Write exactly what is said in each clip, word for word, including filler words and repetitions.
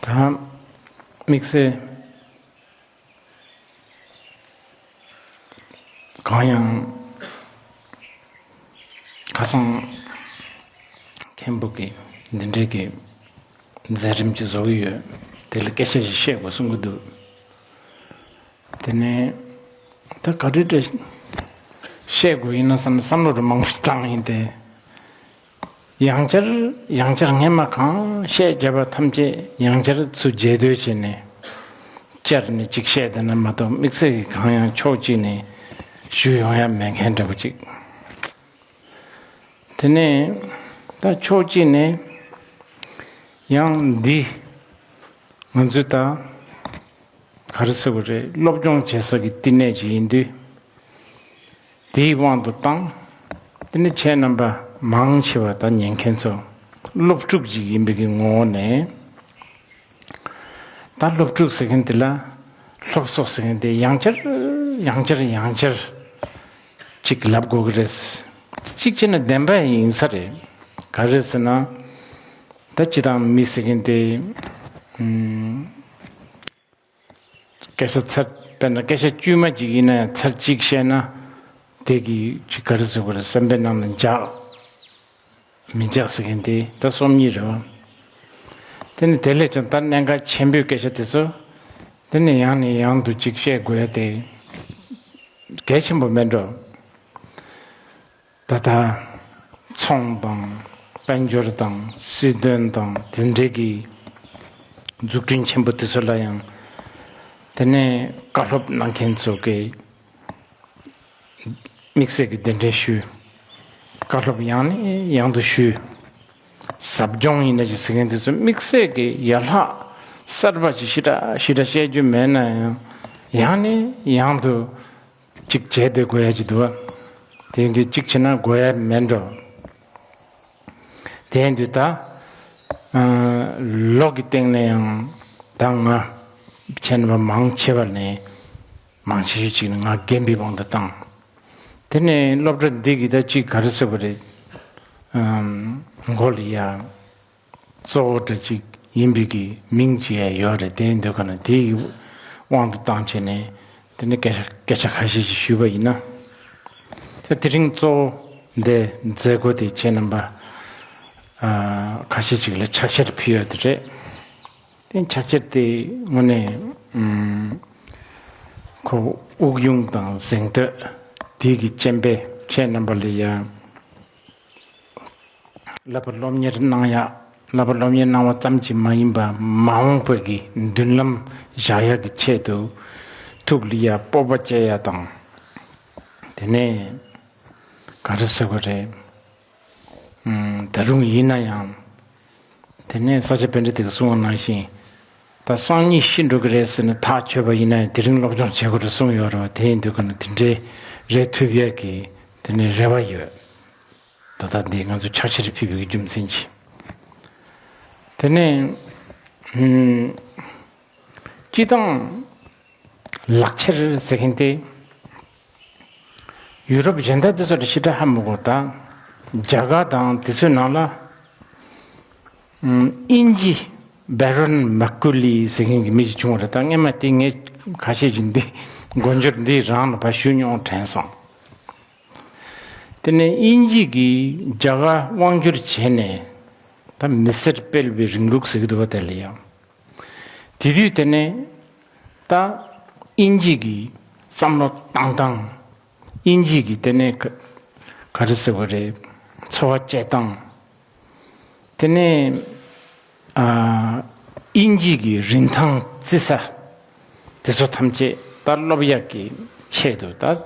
ད་དམིགས་བསལ་གང་ཡང་ཁ་སང་མཁན་པོ་གིས་འདི་འདྲའི་གི་མཛད་རིམ་ཅིག་བཟོ་གི་ཡོད། དེ་ལ་སྐད་ཆ་ཞིག་བཤད་དགོས་གསུང་གི་འདུག་དེ་ནས་ད་ག་རེ་འདྲ་བཤད་དགོས་ཡིན་ན་བསམ་བསམ་བློ་རུ་མང་པོ་ཞིག་བཏང་ཡིན་ཏེ། ཡང་བསྐྱར་ཡང་བསྐྱར་སྔས་མ་གང་བཤད་བརྒྱབ་པ་ཐམས་ཅད་ཡང་བསྐྱར་ཚུར་རྒྱས་བསྡུས་བྱས་ནས་བསྐྱར་ནས་ཅིག་བཤད་བསྡད་ན་མ་གཏོགས་དམིགས་བསལ་གྱི་གང་ཡང་ཕྱོགས་གཅིག་ནས་ཞུ་ཡོང་ཡ་མེད་མཁན་འདྲ་པོ་ཅིག་དེ་ནས་ད་ཕྱོགས་གཅིག་ནས་ཡང་འདི་ང་ཚོས་ད་ག་རེ་ཟེར་དགོས་རེད། སློབ་སྦྱོང་བྱེད་ས་གི་བསྟི་གནས་ཅིག་ཡིན་དུས། དེའི་དབང་དུ་བཏང་། དེ་ནི་ཁྱེད་རྣམ་པ་མང་ཆེ་བ་ད་ཉན་མཁན་ཚོ་སློབ་ཕྲུག་ཅིག་ཡིན་པའི་གི་ངོ་བོ་ནས། ད་སློབ་ཕྲུག་ཟེར་མཁན་དེ་ལ་སློབ་གསོ་ཟེར་མཁན་དེ་ཡང་བསྐྱར་ཡང་བསྐྱར་ཡང་བསྐྱར་ཅིག་ལབ་དགོས་ཀྱི་རེད། གཅིག་བྱས་ན་བདེན་པ་ཡིན་ས་རེད། ག་རེ་ཟེར་ན། ད་སྤྱི་བཏང་མི་ཟེར་མཁན་དེ་ཨུམ། སྐད་ཆ་ཚར། དཔེར་ན་སྐད་ཆ་དཀྱུས་མ་གཅིག་ཡིན་ན་ཡང་ཚར་གཅིག་བཤད་ན། དེ་གི་ཅིག་ག་རེ་ཟེར་དགོས་རེད། བསམ་པའི་ནང་ལ་འཇགས་མི་འཇགས་ཟེར་མཁན་དེ་ད་སོམ་ཉི་རེད་བ། དེ་ནི་དེ་ལས་ཀྱང་ད་གནད་འགག་ཆེན་པོའི་སྐད་ཆ་དེ་ཚོ་དེ་ནི་ཡང་ནས་ཡང་དུ་ཅིག་བཤད་དགོས་ཡ་དེ་གལ་ཆེན་པོ་མེད་འགྲོ། ད་ལྟ་ཚོང་དང་དཔལ་འབྱོར་དང་སྲིད་དོན་དང་དེ་འབྲེལ་གྱི་འཛུགས་སྐྲུན་ཆེན་པོ་དེ་ཚོ་ལ་ཡང་དེ་ནས་བཀའ་སློབ་གནང་མཁན་ཚོ་གིས་དམིགས་བསལ་གྱི་གདན་འདྲེན་ཞུས། བཀའ་སློབ་ཡང་ནས་ཡང་དུ་ཞུས། ཟབ་སྦྱོང་ཡིན་ན་ཅིག་ཟེར་མཁན་དེ་ཚོ་དམིགས་བསལ་གྱི་ཡར་ལྷག་གསར་པ་ཅིག་ཞེ་དྲག་ཞེ་དྲག་བཤད་རྒྱུ་མེད་ན་ཡང་ཡང་ནས་ཡང་དུ། གཅིག་བྱས་ཏེ་དགོས་ཡ་ཅིག་འདུག་བ། དེ་འདི་གཅིག་བྱས་ན་དགོས་ཡ་མེད་འགྲོ། དེ་འདི་ད་ཨ་ལོ་གི་སྟེང་ནས་ཡང་ད་ང་མཁྱེན་པ་མང་ཆེ་བ་ནས་མང་ཆེ་ཤོས་ཅིག་ནི་ང་རྒན་པའི་དབང་དུ་བཏང་། དེ་ནས་སློབ་གྲྭ་འདི་གི་ད་གཅིག་ག་རེ་ཟེར་བ་རེད། ཨམ་མགོ་ལ་ཡ། གཙོ་བོ་འདྲ་ཅིག་ཡིན་པའི་གི་མིང་ཅིག་ཡང་ཡོད་རེད། དེ་འདོད་ག་ན་དེའི་དབང་དུ་བཏང་བྱས་ནས་དེ་ནི་སྐད་ཆ་སྐད་ཆ་ཁ་ཤས་ཤིག་ཞུས་པ་ཡིན་ན། ད་དེ་རིང་གཙོ་བོ་འདི་མཛད་སྒོ་དེ་ཁྱེད་རྣམ་པ་ཨ་ཁ་ཤས་ཅིག་ལ་ཕྱག་འཁྱེར་ཕུལ་ཡོད་དེ་རེད། དེ་ཕྱག་འཁྱེར་དེ་དངོས་གནས་ཨམ་ཁོ་དབུགས་དབྱུང་དང་གཟེངས་བསྟོད་དེ་གི་རྐྱེན་པས་ཁྱེད་རྣམ་པ་ལ་ཡང་། བསླབ་པ་སློབ་གཉེར་གནང་ཡག་བསླབ་པ་སློབ་གཉེར་གནང་བ་ཙམ་གྱིས་མ་ཡིན་པ་མ་འོངས་པའི་གི་མདུན་ལམ་བཞག་ཡག་གི་ཆེད་དུ་ཐུགས་ལ་ཡ་སྤོབས་པ་བསྐྱེད་ཡ་དང་། དེ་ནས་ག་རེ་ཟེར་དགོས་རེད། ཨུམ་ད་རུང་ཡིན་ན་ཡང་། དེ་ནས་ས་སྐྱ་པཎྜི་ཏས་གསུངས་པ་ནང་བཞིན། ད་སང་ཉིན་ཤི་འགྲོ་གི་རེད་ཟེར་ནས་ཐག་ཆོད་པ་ཡིན་ན་ཡང་དེ་རིང་སློབ་སྦྱོང་བྱེད་དགོས་རེད་གསུངས་ཡོད་རེད་བ། དེ་ཡིན་དུས་ག་ན་དེ་འདྲའི་རེད་ཐུབ་ཡག་གི་དེ་ནས་རེ་བ་ཡོད། ད་ལྟ་འདི་ང་ཚོ་ཕྱག་འཁྱེར་ཕུལ་བའི་རྒྱུ་མཚན་གྱིས། དེ་ནས་ཨུམ་སྤྱི་བཏང་ལག་འཁྱེར་ཟེར་མཁན་དེ་ཡུ་རོབ་གཞན་དག་དེ་ཚོ་ལ་ཞེ་དྲག་ཧ་མི་གོ། ད་རྒྱ་གར་དང་དེ་ཚོའི་ནང་ལ་ཨུམ་དབྱིན་ཇི་བྷེ་རོན་མ་ཀུ་ལི་ཟེར་མཁན་གྱི་མི་ཞིག་བྱུང་བ་རེད། ད་སྔས་མ་དེ་ངས་ཁ་ཤས་ཀྱིས་འདི་མགོ་འབྱོར་འདི་རང་ལ་ཕར་ཞུ་མྱོང་དྲན་སོང་། དེ་ནས་དབྱིན་ཇི་གིས་རྒྱ་གར་དབང་བསྒྱུར་བྱས་ནས་ད་མི་སེར་སྤེལ་བའི་རིང་ལུགས་ཟེར་གྱི་འདུག་བ། དེ་ལ་ཡང་དེ་དུས་དེ་ནས་ད་དབྱིན་ཇི་གིས་བསམ་བློ་བཏང་སྟངས། དབྱིན་ཇི་གིས་དེ་ནས་ག་ག་རེ་ཟེར་བ་རེད། འཚོ་བ་སྐྱེལ་སྟངས། དེ་ནས་ཨ་དབྱིན་ཇི་གི་རིན་ཐང་བརྩི་ས་དེ་ཚོ་ཐམས་ཅད་ད་སློབ་ཡག་གི་ཆེད་དུ། ད་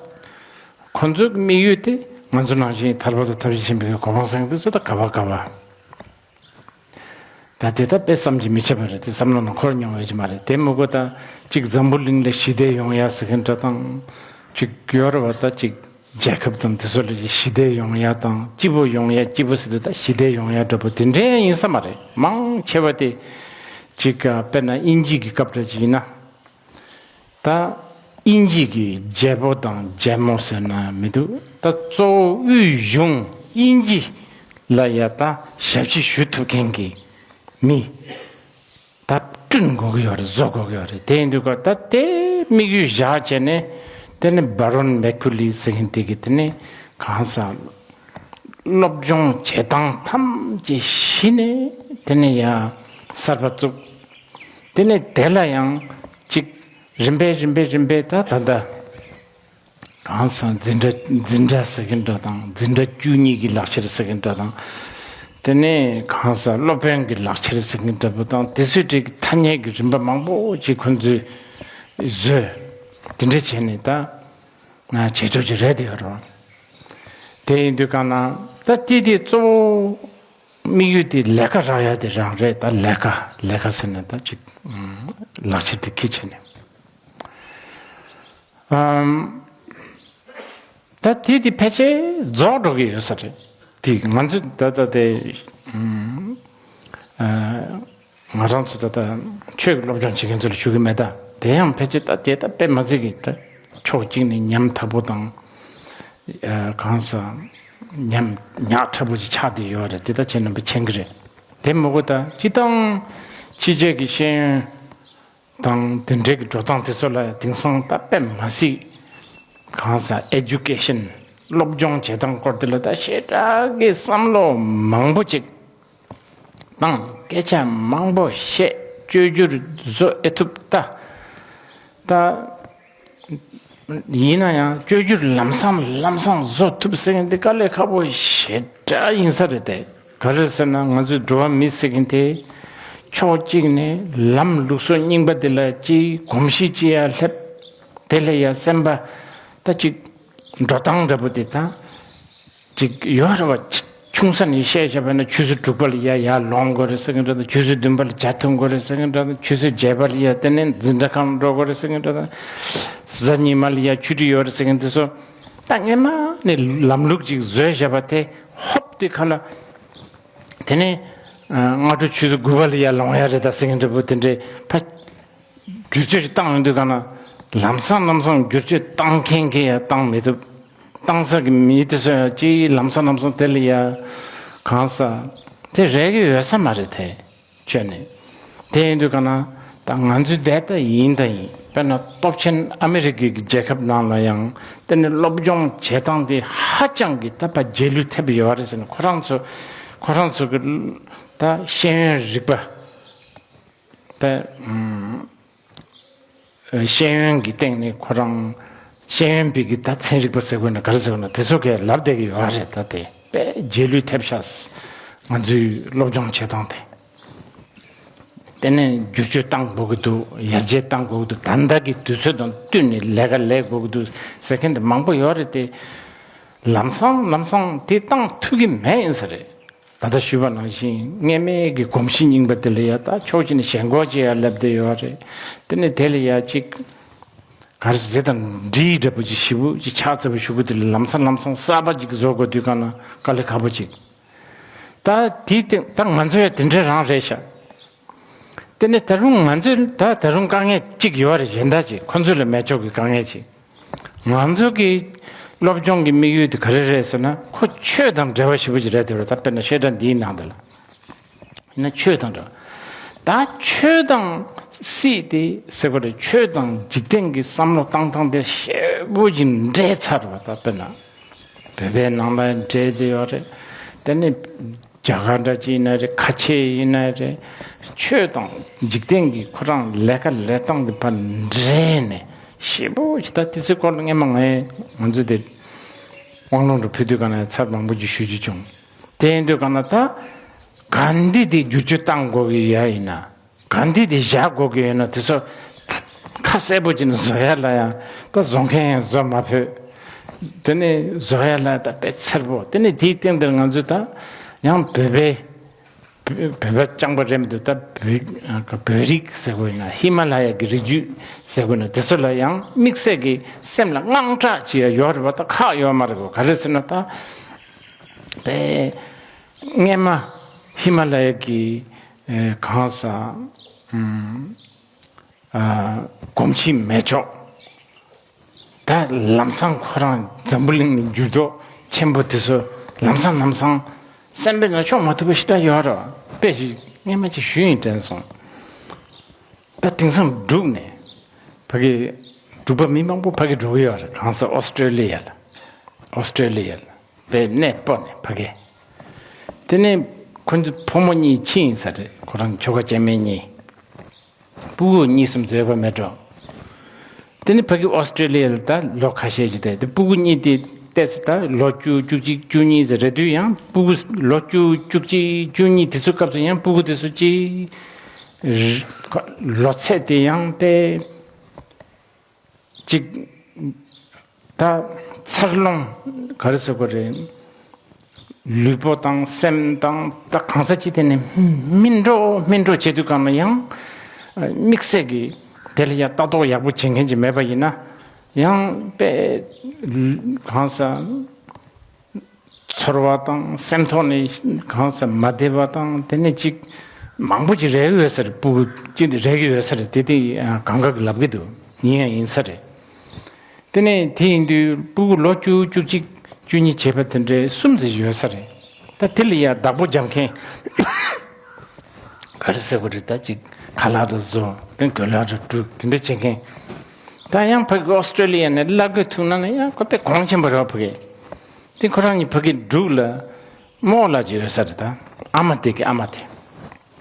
ཁོང་ཚོའི་དམིགས་ཡུལ་དེ་ང་ཚོ་ནང་བཞིན་ཐར་པ་དང་ཐམས་ཅད་མཁྱེན་པའི་གོ་འཕང་ཟེར་མཁན་དེ་ཚོ་ད་ག་བ་ག་བ། ད་དེ་ད་དཔེ་བསམ་གྱིས་མི་ཁྱབ་པ་རེད། དེ་བསམ་བློ་ནང་འཁོར་མྱོང་ཡོད་ཀྱི་མ་རེད། དེ་མི་དགོས། ད་གཅིག་འཛམ་བུ་གླིང་ལ་ཞི་བདེ་ཡོང་ཡ་ཟེར་མཁན་འདྲ་དང་། གཅིག་ཡོད་རེད་བ། ད་གཅིག་རྒྱལ་ཁབ་དང་དེ་ཚོ་ལ་ཞི་བདེ་ཡོང་ཡ་དང་། སྐྱིད་པོ་ཡོང་ཡ། སྐྱིད་པོ་ཟེར་དུས་ད་ཞི་བདེ་ཡོང་ཡ་འདྲ་པོ་དེ་འདྲའི་ཡིན་ས་མ་རེད། མང་ཆེ་བ་དེ་གཅིག་དཔེར་ན་དབྱིན་ཇི་གི་སྐབས་འདྲ་ཅིག་ཡིན་ན། ད་དབྱིན་ཇི་གི་རྒྱལ་པོ་དང་རྒྱལ་མོ་ཟེར་ན་མི་འདུག་ད་གཙོ་བོ་དབུས་གཞུང་དབྱིན་ཇི་ལ་ཡ་ད་ཞབས་ཕྱི་ཞུ་ཐུབ་མཁན་གྱི་མི། ད་ བསྐྲུན་དགོས་ཀྱི་ཡོད་རེད། བཟོ་དགོས་ཀྱི་ཡོད་རེད། དེ་ཡིན་དུས་ཀ་ད་དེ་དམིགས་ཡུལ་བཞག་བྱས་ནས། དེ་ནི་བྷ་རོན་མེ་ཁུ་ལི་ཟེར་མཁན་དེ་གིས་དེ་ནི་གང་ཟག་སློབ་སྦྱོང་བྱེད་སྟངས་ཐམས་ཅད་གཞི་ནས་དེ་ནི་ཡང་གསར་པ་བཙུགས། དེ་ནི་དེ་ལ་ཡང་ཅིག་རིམ་པས་རིམ་པས་རིམ་པས་ད་ད་ལྟ་གང་ཟག་འཛིན་གྲྭ། འཛིན་གྲྭ་ཟེར་གྱིན་འདྲ་དང་། འཛིན་གྲྭ་བཅུ་གཉིས་ཀྱི་ལག་ཁྱེར་ཟེར་གྱིན་འདྲ་དང་། དེ་ནས་གང་ཟག་སློབ་དཔོན་གྱི་ལག་ཁྱེར་ཟེར་གྱིན་འདྲ་པོ་དང་། དེ་ཚོའི་གྲས་ཀྱི་ཐ་སྙད་ཀྱི་རིམ་པ་མང་པོ་ཅིག་ཁོང་ཚོས་བཟོས། དེ་འདྲ་བྱས་ནས་ད་ང་བྱེད་ཕྱོགས་ཅིག་རེད་དེ་ཡོད་རེད། དེ་ཡིན་དུས་གང་ན་ད་དེ་དེ་གཙོ་བོ་དམིགས་ཡུལ་དེ་ལས་ཀ་རག་ཡ་དེ་རང་རེད། ད་ལས་ཀ། ལས་ཀ་ཟེར་ནས་ད་ཅིག་ལག་ཁྱེར་དེ་འཁྱེར་བྱས་ནས། ཨམ། ད་དེ་དེ་ཕལ་ཆེར་རྫོགས་འགྲོ་གི་ཡོད་ས་རེད། དེ་ང་ཚོ་ད་ལྟ་དེ། ཨམ། ཨ། ང་རང་ཚོ་ད་ལྟ་ཆོས་ཀྱི་སློབ་སྦྱོང་བྱེད་མཁན་ཚོ་ལ་ཞུ་གི་མེད་ད། དེ་ཡང་ཕལ་ཆེར་ད་དེ་ད་དཔེ་མ་སྲིད་ཀྱི་ད་ཕྱོགས་གཅིག་ནས་ཉམ་ཐག་པོ་དང་། ཨ། གང་ཟག་ཉམ་ཉག་ཕྲ་པོ་ཅིག་ཆགས་བསྡད་ཡོད་རེད། དེ་ད་ཁྱེད་རྣམ་པས་མཁྱེན་གྱི་རེད། དེ་མོ་གོ་ད་སྤྱི་བཏང་ཕྱི་རྒྱལ་གྱི་ཤེས་ཡོན་དང་དེ་འབྲེལ་གྱི་འགྲོ་སྟངས་དེ་ཚོ་ལ་དེང་སང་ད་དཔེ་མ་སྲིད་གང་ཟག་ཨེ་ཌུ་ཀེ་ཤན། སློབ་སྦྱོང་བྱེད་སྟངས་སྐོར་དེ་ལ་ད་ཞེ་དྲག་གི་བསམ་བློ་མང་པོ་ཅིག་བཏང་། སྐད་ཆ་མང་པོ་བཤད། བཅོས་བསྒྱུར་བཟོ་ཨེ་ཐུབ་ད། ད་ཡིན་ན་ཡང་བཅོས་བསྒྱུར་ལམ་སང་ལམ་སང་བཟོ་ཐུབ་ཟེར་མཁན་དེ་དཀའ་ལས་ཁག་པོ་ཞེ་དྲག་ཡིན་ས་རེད་དེ། ག་རེ་ཟེར་ན་ང་ཚོའི་འགྲོ་བ་མི་ཟེར་མཁན་དེ་ཕྱོགས་གཅིག་ནས་ལམ་ལུགས་སྲོལ་རྙིང་པ་དེ་ལ་ཅིག་གོམས་གཤིས་ཅིག་ཡར་སླེབས། དེ་ལ་ཡ་སེམས་པ་ད་ཅིག་འགྲོ་སྟངས་འདྲ་པོ་དེ་དང་། ཅིག་ཡོད་རེད་བ། ཆུང་ས་ནས་བཤད་བྱས་པ་ན་ཆུ་ཚོད་དྲུག་པ་ལ་ཡ་ཡར་ལོངས་དགོས་རེད་ཟེར་གྱིན་འདྲ་དང་། ཆུ་ཚོད་བདུན་པ་ལ་ཇ་འཐུང་དགོས་རེད་ཟེར་གྱིན་འདྲ་དང་། ཆུ་ཚོད་བརྒྱད་པ་ལ་ཡ་དེ་ནས་འཛིན་གྲྭ་ཁང་འགྲོ་དགོས་རེད་ཟེར་གྱིན་འདྲ་དང་། གཟའ་ཉི་མ་ལ་ཡ་ཆུ་ཊི་ཡོད་རེད་ཟེར་གྱིན་དེ་ཚོ་ད་སྔོན་མ་ནས་ལམ་ལུགས་ཅིག་བཟོས་བཞག་པ་དེ་ཧོབ་དེ་ཁ་ལ། དེ་ནས་ཨ། སྔ་དྲོ་ཆུ་ཚོད་དགུ་པ་ལ་ཡར་ལོངས་ཡ་རེད་ད་ཟེར་གྱིན་འདྲ་པོ་དེ་འདྲའི་ཕ། བསྒྱུར་བཅོས་ཅིག་བཏང་ཡོང་དུས་གང་ན་ལམ་སང་ལམ་སང་བསྒྱུར་བཅོས་བཏང་མཁན་གྱིས་ཡང་བཏང་མི་ཐུབ། བཏང་ས་གི་མི་དེ་ཚོ་ཡང་ཅིག་ལམ་སང་ལམ་སང་དེ་ལ་ཡ་གང་ཟག་དེ་རེག་གི་ཡོད་ས་མ་རེད་དེ། ཁྱོད་ནི་དེ་ཡིན་དུས་གང་ན་ད་ང་ཚོའི་བསྡད་ད་ཡིན་ད་ཡིན། དཔེར་ན་སྟོབས་ཆེན་ཨ་མི་རི་ཀའི་རྒྱལ་ཁབ་ནང་ལ་ཡང་དེ་ནི་སློབ་སྦྱོང་བྱེད་སྟངས་དེ་ཧ་ཅང་གི་ད་ཕར་རྗེས་ལུས་ཐེབས་ཡོད་རེད་ཟེར་ནས། ཁོ་རང་ཚོ་ཁོ་རང་ཚོ་གི་ད་ཤེས་ཡོན་རིག་པ། ད་ཨུམ། ཤེས་ཡོན་གྱི་སྟེང་ནས་ཁོ་རང་ཤེས་ཡོན་པའི་གི་ད་ཚན་རིག་པ་ཟེར་དགོས་ན་ག་རེ་ཟེར་དགོས་ན་དེ་ཚོ་གས་ལབ་བསྡད་ཀྱི་ཡོད་རེད། ད་དེ་དཔེ་རྗེས་ལུས་ཐེབས་ཤག་ང་ཚོའི་སློབ་སྦྱོང་བྱེད་སྟངས་དེ། དེ་ནས་བསྒྱུར་བཅོས་བཏང་དགོས་ཀྱི་འདུག་ཡར་རྒྱས་བཏང་དགོས་ཀྱི་འདུག་ད་ལྟ་གི་དུས་ཚོད་དང་བསྟུན་ནས་ལས་ཀ་ལས་དགོས་ཀྱི་འདུག་ཟེར་མཁན་དེ་མང་པོ་ཡོད་རེད་དེ། ལམ་སང་ལམ་སང་དེ་བཏང་ཐུབ་ཀྱི་མེད་ཡིན་ས་རེད། ད་ལྟ་ཞུས་པ་ནང་བཞིན་སྔོན་མའི་གི་གོམས་གཤིས་རྙིང་པ་དེ་ལ་ཡ་ད་ཕྱོགས་གཅིག་ནས་ཞེན་ཁོག་ཅིག་ཡ་སླེབས་བསྡད་ཡོད་རེད། དེ་ནས་དེ་ལ་ཡ་ཅིག་ག་རེ་ཟེར་དང་འདྲིས་འདྲ་པོ་ཅིག་ཞེ་པོ་ཅིག་ཆགས་ཚར་བ་ཞུ་གི། དེ་ལ་ལམ་སང་ལམ་སང་གསར་པ་ཅིག་བཟོ་དགོས་དུས་གང་ན་དཀའ་ལས་ཁག་པོ་ཅིག་ད་དེའི་སྟེང་ད་ང་ཚོ་ཡ་དེ་འདྲ་རང་རེད་ཤག་དེ་ནས་ད་རུང་ང་ཚོའི་ད་ད་རུང་དཀའ་ངལ་གཅིག་ཡོད་རེད། གཞན་དག་ཅིག་ཁོ་ཚོ་ལ་མེད་ཕྱོགས་ཀྱི་དཀའ་ངལ་ཅིག་ང་ཚོ་གི་སློབ་སྦྱོང་གི་དམིགས་ཡུལ་དེ་ག་རེ་རེད་ཟེར་ན། ཁོ་ཆོས་དང་འབྲེལ་བ་ཞེ་པོ་ཅིག་རེད་དེ་རེད། ད་དཔེར་ན་བཤད་གྲྭ་འདིའི་ནང་དེ་ལ་ཡིན་ན་ཆོས་དང་འབྲེལ་བ། ད་ཆོས་དང་སྲིད་དེ་ཟེར་དགོས་རེད། ཆོས་དང་འཇིག་རྟེན་གྱི་བསམ་བློ་བཏང་སྟངས་དེ་ཞེ་པོ་ཅིག་འདྲེས་ཚར་བ། ད་དཔེར་ན་བོད་པའི་ནང་ལ་འདྲེས་ཏེ་ཡོད་རེད། དེ་ནི་རྒྱ་གར་འདྲ་ཅིག་ཡིན་ན་རེད། ཁ་ཆེ་ཡིན་ན་རེད། ཆོས་དང་འཇིག་རྟེན་གྱི་ཁོ་རང་ལས་ཀ་ལས་སྟངས་དེ་ཕར་འདྲེས་ནས་ཞེ་པོ་ཞིག་ད་དེ་ཚོའི་སྐོར་ལ་སྔོན་མ་ངས་ང་ཚོ་དེ་དབང་ལུང་འདྲ་ཕུལ་དུས་ག་ན་ཚར་མང་པོ་ཅིག་ཞུ་རྒྱུ་བྱུང་། དེ་ཡིན་དུས་ག་ན་ད་ག་འདི་དེ་བསྒྱུར་བཅོས་བཏང་དགོས་ཀྱི་ཡ་ཡིན་ན། ག་འདི་དེ་བཞག་དགོས་ཀྱི་ཡོད་ན་དེ་ཚོ་ཁ་གསལ་པོ་ཅིག་ནས་བཟོ་ཡ་ལ་ཡང་ད་བཟོ་མཁན་ཡང་བཟོ་མ་ཕོད། དེ་ནས་བཟོ་ཡ་ལ་ད་དཔེ་མཚར་པོ། དེ་ནས་དེའི་སྟེང་དེར་ང་ཚོས་ད་ཡང་བོད་པའི་བོད་པ་རྐྱང་པ་རེད་མི་འདུག་ད་བོད་བོད་རིགས་ཟེར་དགོས་ན་ཧི་མ་ལ་ཡ་གི་རི་རྒྱུད་ཟེར་དགོས་ན་དེ་ཚོ་ལ་ཡང་དམིགས་བསལ་གྱི་སེམས་ལ་དངངས་སྐྲག་ཅིག་ཡང་ཡོད་རེད་བ། ད་ཁག་ཡོད་མ་རེད་བ། ག་རེ་ཟེར་ན་ད་དཔེ་སྔས་མ་ཧི་མ་ལ་ཡ་གི་ཨེ། གང་ཟག་ཨུམ། ཨ། གོམས་གཤིས་མེད་ཕྱོགས། ད་ལམ་སང་ཁོ་རང་འཛམ་བུ་གླིང་ནས་འགྱུར་ལྡོག་ཆེན་པོ་དེ་ཚོ་ལམ་སང་ལམ་སང་སེམས་པའི་ནང་ཕྱོགས་མ་ཐུབ་པ་ཞིག་ད་ཡོད་རེད། དཔེ་ཞིག་སྔས་མ་ཅིག་ཞུས་ཡིན་དྲན་སོང་། ད་དེང་སང་འབྲུག་ནས་ཕ་གི་འབྲུག་པ་མི་མང་པོ་ཕ་གི་འགྲོ་གི་ཡོད་རེད། གང་ས་ཨོ་སི་ཀྲོ་ལི་ཡ་ལ། ཨོ་སི་ཀྲོ་ལི་ཡ་ལ་པའི་གནས་སྤོ་ནས་ཕ་གི། དེ་ནས་ཁོ་ཚོ་ཕོ་མོ་གཉིས་ཕྱིན་ཡིན་ས་རེད། ཁོ་རང་ཁྱོ་ག་སྐྱེ་དམན་གཉིས། སྤུ་གུ་གཉིས་གསུམ་བཟོས་པ་མེད་འགྲོ། དེ་ནི་ཕ་གི་ཨོ་སི་ཀྲོ་ལི་ཡ་ལ་ད་ལོ་ཁ་ཤས་ཅིག་བསྡད་དེ། སྤུ་གུ་གཉིས་དེ་བལྟས་ཚེ་ད་ལོ་བཅུ་བཅུ་གཅིག་བཅུ་གཉིས་ཟེར་རེད་དུས། ཡང་སྤུ་གུ་ལོ་བཅུ་བཅུ་གཅིག་བཅུ་གཉིས་དེ་ཚོ་སྐབས་སུ་ཡང་སྤུ་གུ་དེ་ཚོ་ཅིག་ལོ་ཚད་དེ་ཡང་དེ་ཅིག་ད་འཚར་ལོངས་ག་རེ་ཟེར་དགོས་རེད། ལུས་པོ་དང་སེམས་དང་ད་གང་ས་ཅི་ཐད་ནས་སྨིན་འགྲོ་སྨིན་འགྲོ་བྱེད་དུས་གང་ན་ཡང་དམིགས་བསལ་གྱི་དེ་ལ་ཡང་ལྟ་རྟོག་ཡག་པོ་བྱེད་མཁན་ཅིག་མེད་པ་ཡིན་ན། ཡང་དཔེ་གང་ས་ཚོར་བ་དང་སེམས་ཐོག་ནས་གང་ས་མ་བདེ་བ་དང་དེ་ནས་ཅིག་མང་པོ་ཅིག་རེག་ཡོད་ས་རེད། སྤུ་གུ་ཅིག་རེག་ཡོད་ས་རེད། དེ་དེ་གང་ག་གི་ལབ་གི་འདུག་ཡིན་ཡང་ཡིན་ས་རེད། དེ་ནས་དེ་ཡིན་དུས་སྤུ་གུ་ལོ་བཅུ་བཅུ་གཅིག་བཅུ་གཉིས་བྱས་པ་དེ་འདྲའི་གསུམ་ཙམ་ཡོད་ས་རེད། ད་དེ་ལ་ཡ་བདག་པོ་རྒྱབ་མཁན་ག་རེ་ཟེར་དགོས་རེད། ད་ཅིག་ཁ་ལག་རེ་བཟོ། དེ་གོས་ལག་རེ་བཀྲུ། དེ་འདྲ་བྱེད་མཁན། ད་ཡང་ཕ་གི་ཨོ་སི་ཀྲོ་ལི་ཡ་ནས་གླ་དགོས་ཐུག་ན་ན་ཡང་ཁོ་དཔེ་གོང་ཆེན་པོ་རེད་བ། ཕ་གི་དེ་ཁོ་རང་གཉིས་ཕ་གི་འབྲུག་ལ་རྨོ་ལགས་ཅིག་ཡོད་ས་རེད། ད་ཨ་མ་དེ་གི་ཨ་མ་དེ།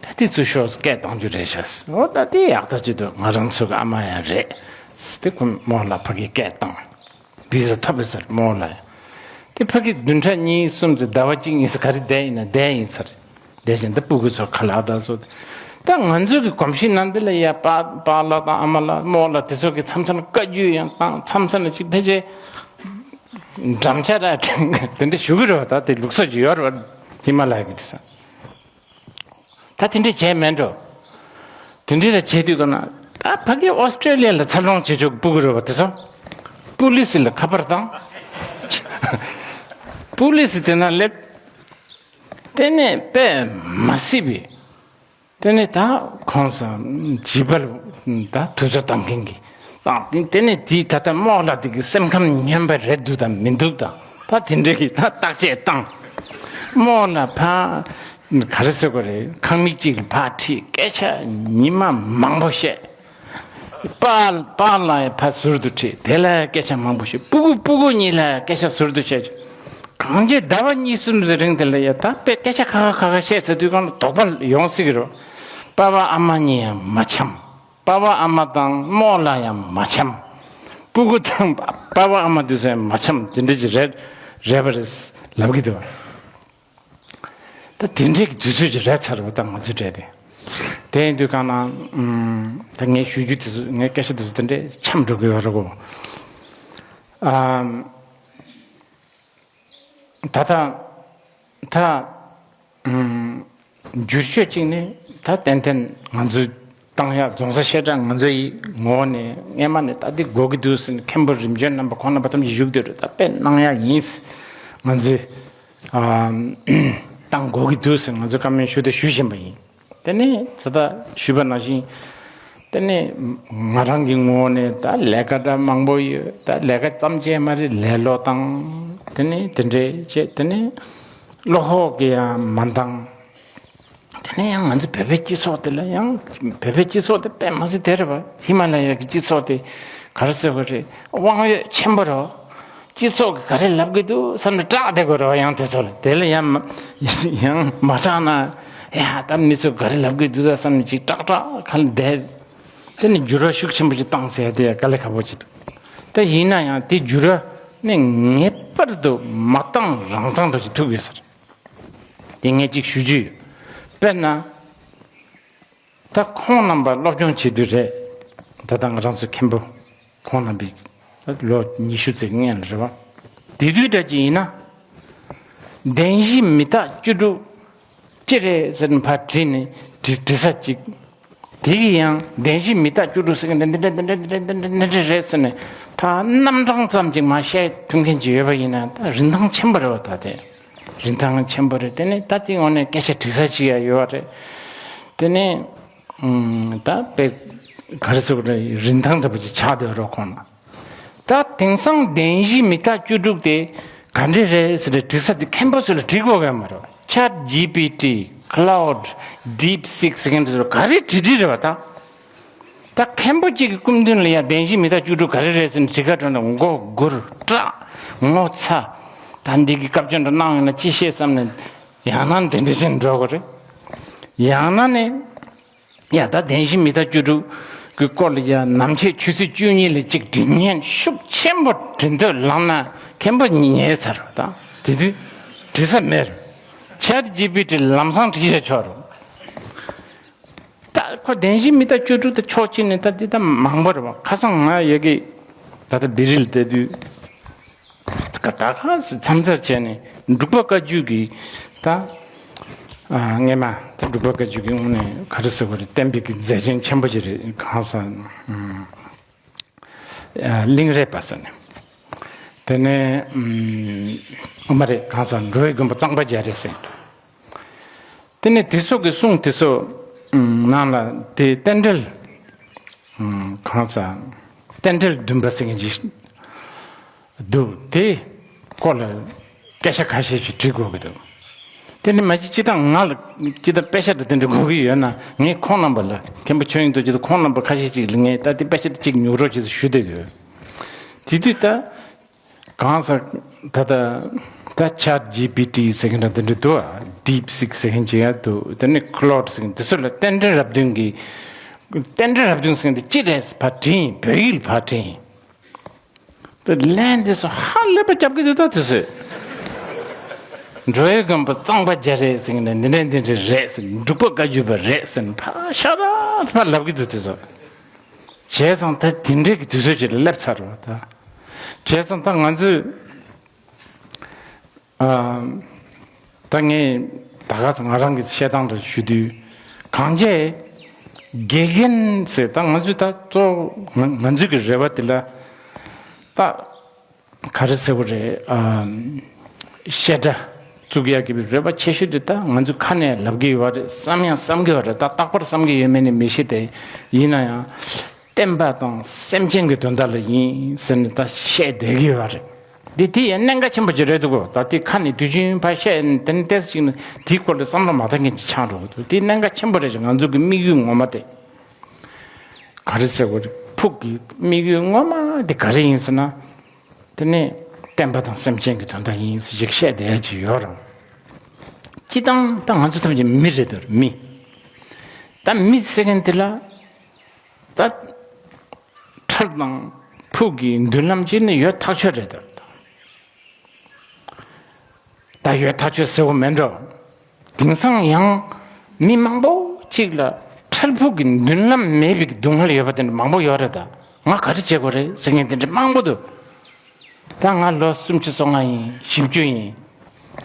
ད་དེ་ཚོ་ཤོག་སྐད་གཏོང་རྒྱུ་རེད་ཤག་འོ་ད་དེ་ཡག་ཐག་ཆོད་འདུག་ང་རང་ཚོ་གི་ཨ་མ་ཡང་རེད། དེ་ཁོ་རྨོ་ལགས་ཕ་གི་སྐད་བཏང་། བི་ཟ་ཐོབ་པའི་སར་རྨོ་ལགས་ཡང་། དེ་ཕ་གི་བདུན་ཕྲག་གཉིས་གསུམ་ཙམ་ཟླ་བ་གཅིག་གཉིས་ཙམ་ག་རེ་བསྡད་ཡིན་ན་བསྡད་ཡིན་ས་རེད། བསྡད་བཞིན་ད་སྤུ་གུ་ཚོ་ཁ་ལག་ད་བཟོ། ད་ང་ཚོའི་གི་གོམས་གཤིས་ནང་དེ་ལ་ཡ་པཱ་པཱ་ལགས་དང་ཨ་མ་ལགས་རྨོ་ལགས་དེ་ཚོ་གི་མཚམས་མཚམས་ལ་བཀའ་བརྒྱུད་ཡང་བཏང་། མཚམས་མཚམས་ལ་ཅིག་ཕལ་ཆེར་འགྲམ་ལྕག་ར་དེ་འདྲ་ཞུ་གི་རེད་བ། ད་དེ་ལུགས་སྲོལ་ཅིག་ཡོད་རེད་བ། ཧི་མ་ལ་ཡ་གི་དེ་ས། ད་དེ་འདྲས་བྱས་མེད་འགྲོ། དེ་འདྲས་ལ་བྱེད་དུས་ག་ན་ད་ཕ་གི་ཨོ་སི་ཀྲོ་ལི་ཡ་ལ་འཚར་ལོངས་བྱེད་ཆོག་སྤུ་གུ་རེད་བ། དེ་ཚོ་པུ་ལི་སི་ལ་ཁ་པར་བཏང་། པུ་ལི་སི་དེ་ན་སླེབས། དེ་ནས་དཔེ་མ་སྲིད་པའི་དེ་ནས་ད་ཁོང་ཚོ་བྱིས་པ་ལ་ད་དུས་ཚོད་བཏང་མཁན་གྱི་བཏང་། དེ་ནས་དེའི་ད་ལྟ་རྨོ་ལགས་དེ་གི་སེམས་ཁམས་སྙོམས་པ་རེད་འདུག་དང་མི་འདུག་དང་ད་དེ་འདྲས་ཀྱི་ད་བརྟག་དཔྱད་བཏང་། རྨོ་ལགས་ཕ་ག་རེ་ཟེར་དགོས་རེད། ཁང་མིག་གཅིག་ལ་ཕར་ཁྲིད། སྐད་ཆ་ཉི་མ་མང་པོ་བཤད། པཱ་པཱ་ལགས་ཡང་ཕར་ཟུར་དུ་ཁྲིད། དེ་ལ་སྐད་ཆ་མང་པོ་བཤད། སྤུ་གུ་སྤུ་གུ་གཉིས་ལ་སྐད་ཆ་ཟུར་དུ་བཤད། གང་ཅི་ཟླ་བ་གཉིས་གསུམ་ཙམ་རིང་དེ་ལ་ཡ་ད་དཔེ་སྐད་ཆ་ཁ་ཁ་ཁ་ཁ་བཤད་ཚར་དུས་གང་ལ་དོགས་པ་ཡོང་སྲིད་ཀྱི་རེད། པཱ་ཕ་ཨ་མ་གཉིས་ཡང་མ་འཆམ། པཱ་ཕ་ཨ་མ་དང་རྨོ་ལགས་ཡང་མ་འཆམ། སྤུ་གུ་དང་པཱ་ཕ་ཨ་མ་དེ་ཚོ་ཡང་མ་འཆམ། དེ་འདྲ་ཅིག་རེད་རེད་པ་རེད་ལབ་ཀྱི་འདུག་ད་དེ་འདྲའི་གི་དུས་ཚོད་ཅིག་རེད་ཚར་བ་ད་ང་ཚོའི་གྲས་དེ། དེ་ཡིན་དུས་གང་ན་ཨུམ། ད་ངས་ཞུ་རྒྱུ་དེ་ཚོ་ངའི་སྐད་ཆ་དེ་ཚོ་དེ་འདྲའི་འཆམ་འགྲོ་གི་ཡོད་རེད་གོ། ཨམ། ད་ལྟ་ད་ཨུམ། བསྒྱུར་བཅོས་གཅིག་ནི་ད་ཏན་ཏན་ང་ཚོའི་བཏང་ཡག་རྫོང་སར་བཤད་གྲྭ་ང་ཚོ་ཡི་ངོ་བོ་ནས་སྔས་མ་ནས་ད་འདི་དགོས་ཀྱི་འདུག་ཟེར་ནས་མཁན་པོ་རིམ་བྱོན་རྣམ་པ་ཁོང་རྣམ་པ་ཐམས་ཅད་བཞུགས་བསྡད་རེད། ད་དཔེ་གནང་ཡག་ཡིན། ང་ཚོས་ཨ་བཏང་དགོས་ཀྱི་འདུག་ཟེར་ང་ཚོས་བཀའ་མོལ་ཞུ་དང་ཞུ་བཞིན་པ་ཡིན། དེ་ནས་ད་ལྟ་ཞུས་པ་ནང་བཞིན་དེ་ནས་ང་རང་གི་ངོ་བོ་ནས་ད་ལས་ཀ་འདྲ་མང་པོ་ཡོད། ད་ལས་ཀ་ཙམ་བྱས་མ་རེད། ལེ་ལོ་དང་དེ་ནས་དེ་འདྲས་བྱས། དེ་ནས་བློ་ཁོག་གི་ཡང་མ་འདང་། དེ་ནས་ཡང་ང་ཚོ་བོད་པའི་སྤྱི་ཚོགས་དེ་ལ་ཡང་། བོད་པའི་སྤྱི་ཚོགས་དེ་དཔེ་མ་སྲིད་དེ་རེད་པ། ཧི་མ་ལ་ཡ་གི་སྤྱི་ཚོགས་དེ་ག་རེ་ཟེར་དགོས་རེད། དབང་ཡོད་ཆེན་པོ་རེད་པ། སྤྱི་ཚོགས་ཀྱིས་ག་རེ་ལབ་ཀྱི་འདུག་བསམ་ནས་སྐྲག་བསྡད་དགོས་རེད་པ། ཡང་དེ་ཚོ་ལ་དེ་ལ་ཡང་མ་ཡང་མ་སྐྲག་ན། ཡ་ད་མི་ཚོས་ག་རེ་ལབ་ཀྱི་འདུག་ད་བསམ་ནས་ཅིག་སྐྲག་སྐྲག་ཁ་ལ་བསྡད། དེ་ནས་འགྱུར་བ་ཤུགས་ཆེན་པོ་ཅིག་བཏང་ཟེར་དེ་དཀའ་ལས་ཁག་པོ་ཅིག་འདུག་ད་ཡིན་ན་ཡང་དེ་འགྱུར་བ་ནི་ངེས་པར་དུ་མ་བཏང་རང་བཏང་འདྲ་ཅིག་ཐུག་ཡོད་ཟེར། དེ་ངས་ཅིག་ཞུ་རྒྱུ་ཡོད། དཔེར་ན། ད་ཁོང་རྣམ་པ་སློབ་སྦྱོང་བྱེད་དུས་རེད། ད་ལྟ་ང་རང་ཚོ་མཁན་པོ་ཁོང་རྣམ་པས་ད་ལོ་ཉི་ཤུ་ཙམ་སྔོན་ལ་རེད་བ། དེ་དུས་འདྲ་ཅིག་ཡིན་ན། བདེན་བཞི་མི་རྟག་བཅུ་དྲུག་ཅི་རེད་ཟེར་ནས་ཕར་དྲིས་ནས་དྲི་དྲི་ས་གཅིག་དེ་གི་ཡང་བདེན་བཞི་མི་རྟག་བཅུ་དྲུག་ཟེར་མཁན་དེ་འདི་འདྲ་འདི་འདྲ་འདི་འདྲ་འདི་འདྲ་རེད་ཟེར་ནས་ད་རྣམ་གྲངས་ཙམ་ཅིག་མར་བཤད་ཐུབ་མཁན་ཅིག་ཡོད་པ་ཡིན་ན་ད་རིན་ཐང་ཆེན་པོ་རེད་བ། ད་དེ་རིན་ཐང་ཆེན་པོ་རེད། དེ་ནས་ད་དེ་ངོ་ནས་སྐད་ཆ་དྲི་ས་ཅིག་ཡང་ཡོད་རེད། དེ་ནས་ཨུམ། ད་དཔེ་ག་རེ་ཟེར་དགོས་རེད། རིན་ཐང་འདྲ་པོ་ཅིག་ཆགས་བསྡད་རོགས་ཁོང་ལ། ད་དེང་སང་བདེན་བཞི་མི་རྟག་བཅུ་དྲུག་དེ་ག་འདྲས་རེད་ཟེར་ནས་དྲི་ས་དེ་མཁན་པོ་ཚོ་ལ་དྲི་དགོས་གི་མ་རེད། ཆེ་ཊི་ཇི་པི་ཊི། ཁ་ལའུ་ཌི། ཌིབ་སིག་ཟེར་མཁན་དེ་ཚོ་ག་རེ་དྲི་དྲི་རེད་བ་ད། ད་མཁན་པོ་གཅིག་གི་སྐུ་མདུན་ལ་ཡ་བདེན་བཞི་མི་རྟག་བཅུ་དྲུག་ག་རེ་རེད་ཟེར་ནས་དྲི་ཁ་སྒྲོག་ན་མགོ་སྒུར་སྐྲག་ངོ་ཚ། ད་འདི་གི་སྐབས་བཅོལ་འདྲ་གནང་ཡོང་ན་ཅི་ཤེས་བསམ་ནས་ཡང་ན་འདི་འདྲ་བྱས་འགྲོ་དགོས་རེད། ཡང་ན་ནི། ཡ་ད་བདེན་བཞི་མི་རྟག་བཅུ་དྲུག་གི་སྐོར་ལ་ཡ་ནམ་ཕྱེད་ཆུ་ཚོད་བཅུ་གཉིས་ལ་གཅིག་འབྲི་སྙན་ཤུགས་ཆེན་པོ་འབྲི་འདོད་ལངས་ན་མཁན་པོ་ཉལ་ཚར་བ་དང་དེ་དུས་འབྲི་ས་མེད། ཆེ་ཊི་ཇི་པི་ཊི་ལམ་སང་བྲིས་བཞག་ཆོག་རུང་། ད་ཁོ་བདེན་བཞི་མི་རྟག་བཅུ་དྲུག་དེ་ཕྱོགས་གཅིག་ནས་ད་འདི་ད་མང་པོ་རེད་བ། ཁ་སང་ང་ཡ་གི་ད་ལྟ་བི་རིལ་བསྡད་དུས། ད་ག་མཚམས་མཚར་བྱས་ནས་འབྲུག་པ་བཀའ་བརྒྱུད་ཀྱི་ད། ཨ་སྔས་མ་ད་འབྲུག་པ་བཀའ་བརྒྱུད་ཀྱི་དངོས་གནས་ག་རེ་ཟེར་དགོས་རེད། བསྟན་པའི་གི་མཛད་ཆེན་ཆེན་པོ་ཅིག་རེད། གང་ཟག་ཨ་གླིང་རས་པ་ཟེར་ནས། དེ་ནས་ཨ་མ་རེད། གང་ཟག་འགྲོ་བའི་མགོན་པོ་གཙང་པ་རྒྱ་རས་ཟེར། དེ་ནས་དེ་ཚོ་གི་གསུང་དེ་ཚོ་ནང་ལ་དེ་རྟེན་འབྲེལ་གང་ཟག་རྟེན་འབྲེལ་བདུན་པ་ཟེར་མཁན་ཅིག་འདུག་དེ་སྐོར་ལ་སྐད་ཆ་ཁ་ཤས་ཅིག་འདྲི་དགོས་ཀྱི་འདུག་དེ་ནི་མ་གཞི་སྤྱི་བཏང་ང་ལ་སྤྱི་བཏང་དཔེ་ཆ་དེ་འདྲ་དགོས་ཀྱི་ཡོད་ན་ངས་ཁོང་རྣམ་པ་ལ་མཁན་པོ་ཆོས་དབྱིངས་རྡོ་རྗེ་དང་ཁོང་རྣམ་པ་ཁ་ཤས་ཅིག་ལ་ངས་ད་དེ་དཔེ་ཆ་དེ་གཅིག་ཉོ་རོགས་བྱེད་ཟེར་ཞུ་བསྡད་ཡོད། དེ་དུས་ད། གང་ཟག་ད་ལྟ་ད་ཆེ་ཊི་ཇི་པི་ཊི་ཟེར་མཁན་འདྲ་དེ་འདྲ་འདུག་ཨ། ཌིབ་སིག་ཟེར་མཁན་ཅིག་ཡང་འདུག་དེ་ནས་ཁི་ལོཌ་ཟེར་མཁན་དེ་ཚོ་ལ་རྟེན་འབྲེལ་རབ་བདུན་གྱི་རྟེན་འབྲེལ་རབ་བདུན་ཟེར་མཁན་དེ་ཅི་རེད་ཟེར་ཕར་དྲིས་ཡིན། བོད་ཡིག་ལ་ཕར་དྲིས་ཡིན། དེ་ལན་དེ་ཚོ་ཧ་ལས་པ་རྒྱབ་ཀྱི་འདུག་ད་དེ་ཚོས། འགྲོ་བའི་མགོན་པོ་གཙང་པ་རྒྱ་རས་ཟེར་མཁན་འདི་འདྲ་འདི་འདྲ་རེད་ཟེར། འབྲུག་པ་བཀའ་བརྒྱུད་པ་རེད་ཟེར་ནས་ཕར་ཤ་ར་ཕར་ལབ་ཀྱི་འདུག་དེ་ཚོ། བྱས་ཙང་ད་དེ་འདྲའི་གི་དུས་ཚོད་ཅིག་ལ་སླེབས་ཚར་བ་ད། བྱས་ཙང་ད་ང་ཚོས་ཨ་ད་ངས་ད་ག་ཚོད་ང་རང་གི་བཤད་སྟངས་འདྲ་ཞུ་དུས་གང་བྱས་དགེ་རྒན་ཟེར་ད་ང་ཚོས་ད་གཙོ་བོ་ང་ང་ཚོའི་གི་རེ་བ་དེ་ལ་ད། ག་རེ་ཟེར་བ་རེད། ཨ་བཤད་གྲྭ་བཙུགས་ཡག་གི་རེ་བ་ཆེ་ཤོས་དེ་ད་ང་ཚོ་ཁ་ནས་ལབ་ཀྱི་ཡོད་རེད། བསམ་ཡང་བསམ་གྱི་ཡོད་རེད། ད་རྟག་པར་བསམ་གྱི་ཡོད་མེད་ནི་མི་ཤེས་ཏེ། ཡིན་ན་ཡང་བསྟན་པ་དང་སེམས་ཅན་གྱི་དོན་དག་ལ་ཡིན་ཟེར་ནས་ད་བཤད་བསྡད་ཀྱི་ཡོད་རེད། འདི་དེ་ཡང་གནད་འགག་ཆེན་པོ་ཅིག་རེད་འདུག་གོ་ད་དེ་ཁ་ནས་དུས་རྒྱུན་ཕར་བཤད་དེ་ནི་ཏོག་ཙམ་ཅིག་ནི་དེའི་སྐོར་ལ་བསམ་བློ་མ་བཏང་མཁན་ཅིག་ཆགས་འགྲོ་གི་འདུག་དེ་གནད་འགག་ཆེན་པོ་རེད་ཅིག་ང་ཚོ་གི་དམིགས་ཡུལ་ངོ་མ་དེ། ག་རེ་ཟེར་བ་རེད། ཕུགས་ཀྱི་དམིགས་ཡུལ་ངོ་མ་དེ་ག་རེ་ཡིན་ཟེར་ན། དེ་ནི་བསྟན་པ་དང་སེམས་ཅན་གྱི་དོན་དག་ཡིན་ཟེར་ཞིག་བཤད་བསྡད་ཀྱི་ཡོད་རེད། སྤྱིར་བཏང་ད་ང་ཚོ་ཐམས་ཅད་མི་རེད་དོ། མི། ད་མི་ཟེར་མཁན་དེ་ལ་ད་ཁྲལ་དང་ཕུགས་ཀྱི་མདུན་ལམ་ཅིག་ནི་ཡོད་ཐག་ཆོད་རེད་དོ། ད་ཡོད་ཐག་ཆོད་ཟེར་བ་མེད་འགྲོ། དེང་སང་ཡང་མི་མང་པོ་གཅིག་ལ་ཁྲལ་ཕུགས་ཀྱི་མདུན་ལམ་མེད་པའི་སྡུག་བསྔལ་ཡོད་པ་དེ་འདྲ་མང་པོ་ཡོད་རེད། ད་ང་ག་རེ་བྱེད་དགོས་རེད་ཟེར་མཁན་དེ་འདྲ་མང་པོ་འདུག་ད་ང་ལོ་སུམ་ཅུ་སོ་ལྔ་ཡིན། བཞི་བཅུ་ཡིན།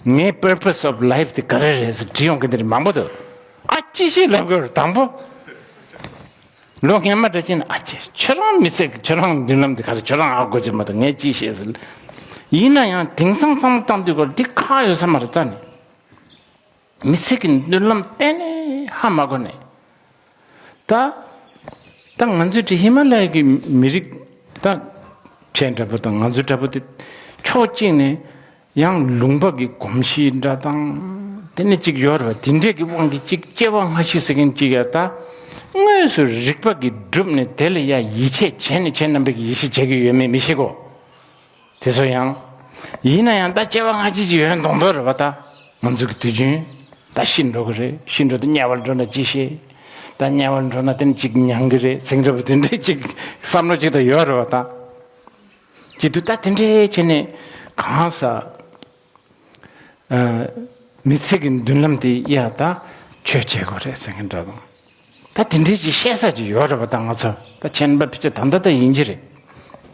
ངའི་purpose of life་དེ་ག་རེ་རེད་ཟེར་དྲིས་ཡོང་མཁན་དེ་འདྲ་མང་པོ་འདུག་ཨ་ཅི་ཞིག་ལབ་དགོས་རེད་དང་པོ། ལོ་སྔོན་མ་འདྲ་ཅིག་ན་ཨ་ཅེ་ཁྱོད་རང་མི་ཚེ་གི་ཁྱོད་རང་མདུན་ལམ་འདི་ག་རེ། ཁྱོད་རང་ཨ་དགོས་ཀྱི་མ་གཏོགས་ངས་ཅི་ཤེས་ཟེར། ཡིན་ན་ཡང་དེང་སང་བསམ་བློ་བཏང་དུས་སྐོར་འདི་ཁག་ཡོད་ས་མ་རེད་རྩ་ནས། མི་ཚེ་གི་མདུན་ལམ་གཏན་ནས་ཧ་མ་གོ་ནས། ད་ད་ང་ཚོའི་དེ་ཧི་མ་ལ་ཡ་གི་མི་རིགས་ད་ཁྱེད་འདྲ་པོ་དང་ང་ཚོ་འདྲ་པོ་དེ་ཕྱོགས་གཅིག་ནས། ཡང་ལུང་པ་གི་གོམས་གཤིས་འདྲ་དང་། དེ་ནི་གཅིག་ཡོད་རེད་བ། དེ་འདྲས་ཀྱི་དབང་གིས་གཅིག་སྐྱེ་བ་སྔ་ཕྱི་ཟེར་མཁན་གཅིག་ཡ་ད་དངོས་སུ་རིག་པ་གིས་བསྒྲུབས་ནས་དེ་ལ་ཡ་ཡིད་ཆེས་བྱས་ནས་ཁྱེད་རྣམ་པས་ཀྱི་ཡིད་ཆེས་བྱེད་ཀྱི་ཡོད་མེད་མི་ཤེས་གོ། དེ་ཚོ་ཡང་། ཡིན་ན་ཡང་ད་སྐྱེ་བ་སྔ་ཕྱི་ཅིག་ཡོད་མདོག་མདོག་རེད་བ། ད་ང་ཚོ་གི་དུས་རྒྱུན་ད་ཤི་འགྲོ་གི་རེད། ཤི་འགྲོ་དུས་དམྱལ་བར་འགྲོ་ན་ཅི་ཤེས། ད་དམྱལ་བར་འགྲོ་ན་དེ་ནི་གཅིག་མྱང་གི་རེད་ཟེར་གྱི་རེད་བ། དེ་འདྲས་གཅིག་བསམ་བློ་གཅིག་ད་ཡོད་རེད་བ་ད། ཅི་དུས་ད་དེ་འདྲའི་བྱས་ནས་གང་ཟག་ཨ་མི་ཚེ་གི་མདུན་ལམ་དེ་ཡ་ད་ཆོས་བྱེད་དགོས་རེད་ཟེར་མཁན་འདྲ་དང་། ད་དེ་འདྲའི་ཅིག་བཤད་ས་ཅིག་ཡོད་རེད་བ། ད་ང་ཚོ་ད་ཁྱེད་རྣམ་པ་ཕལ་ཆེར་ད་ལྟ་ད་ཡིན་གྱི་རེད།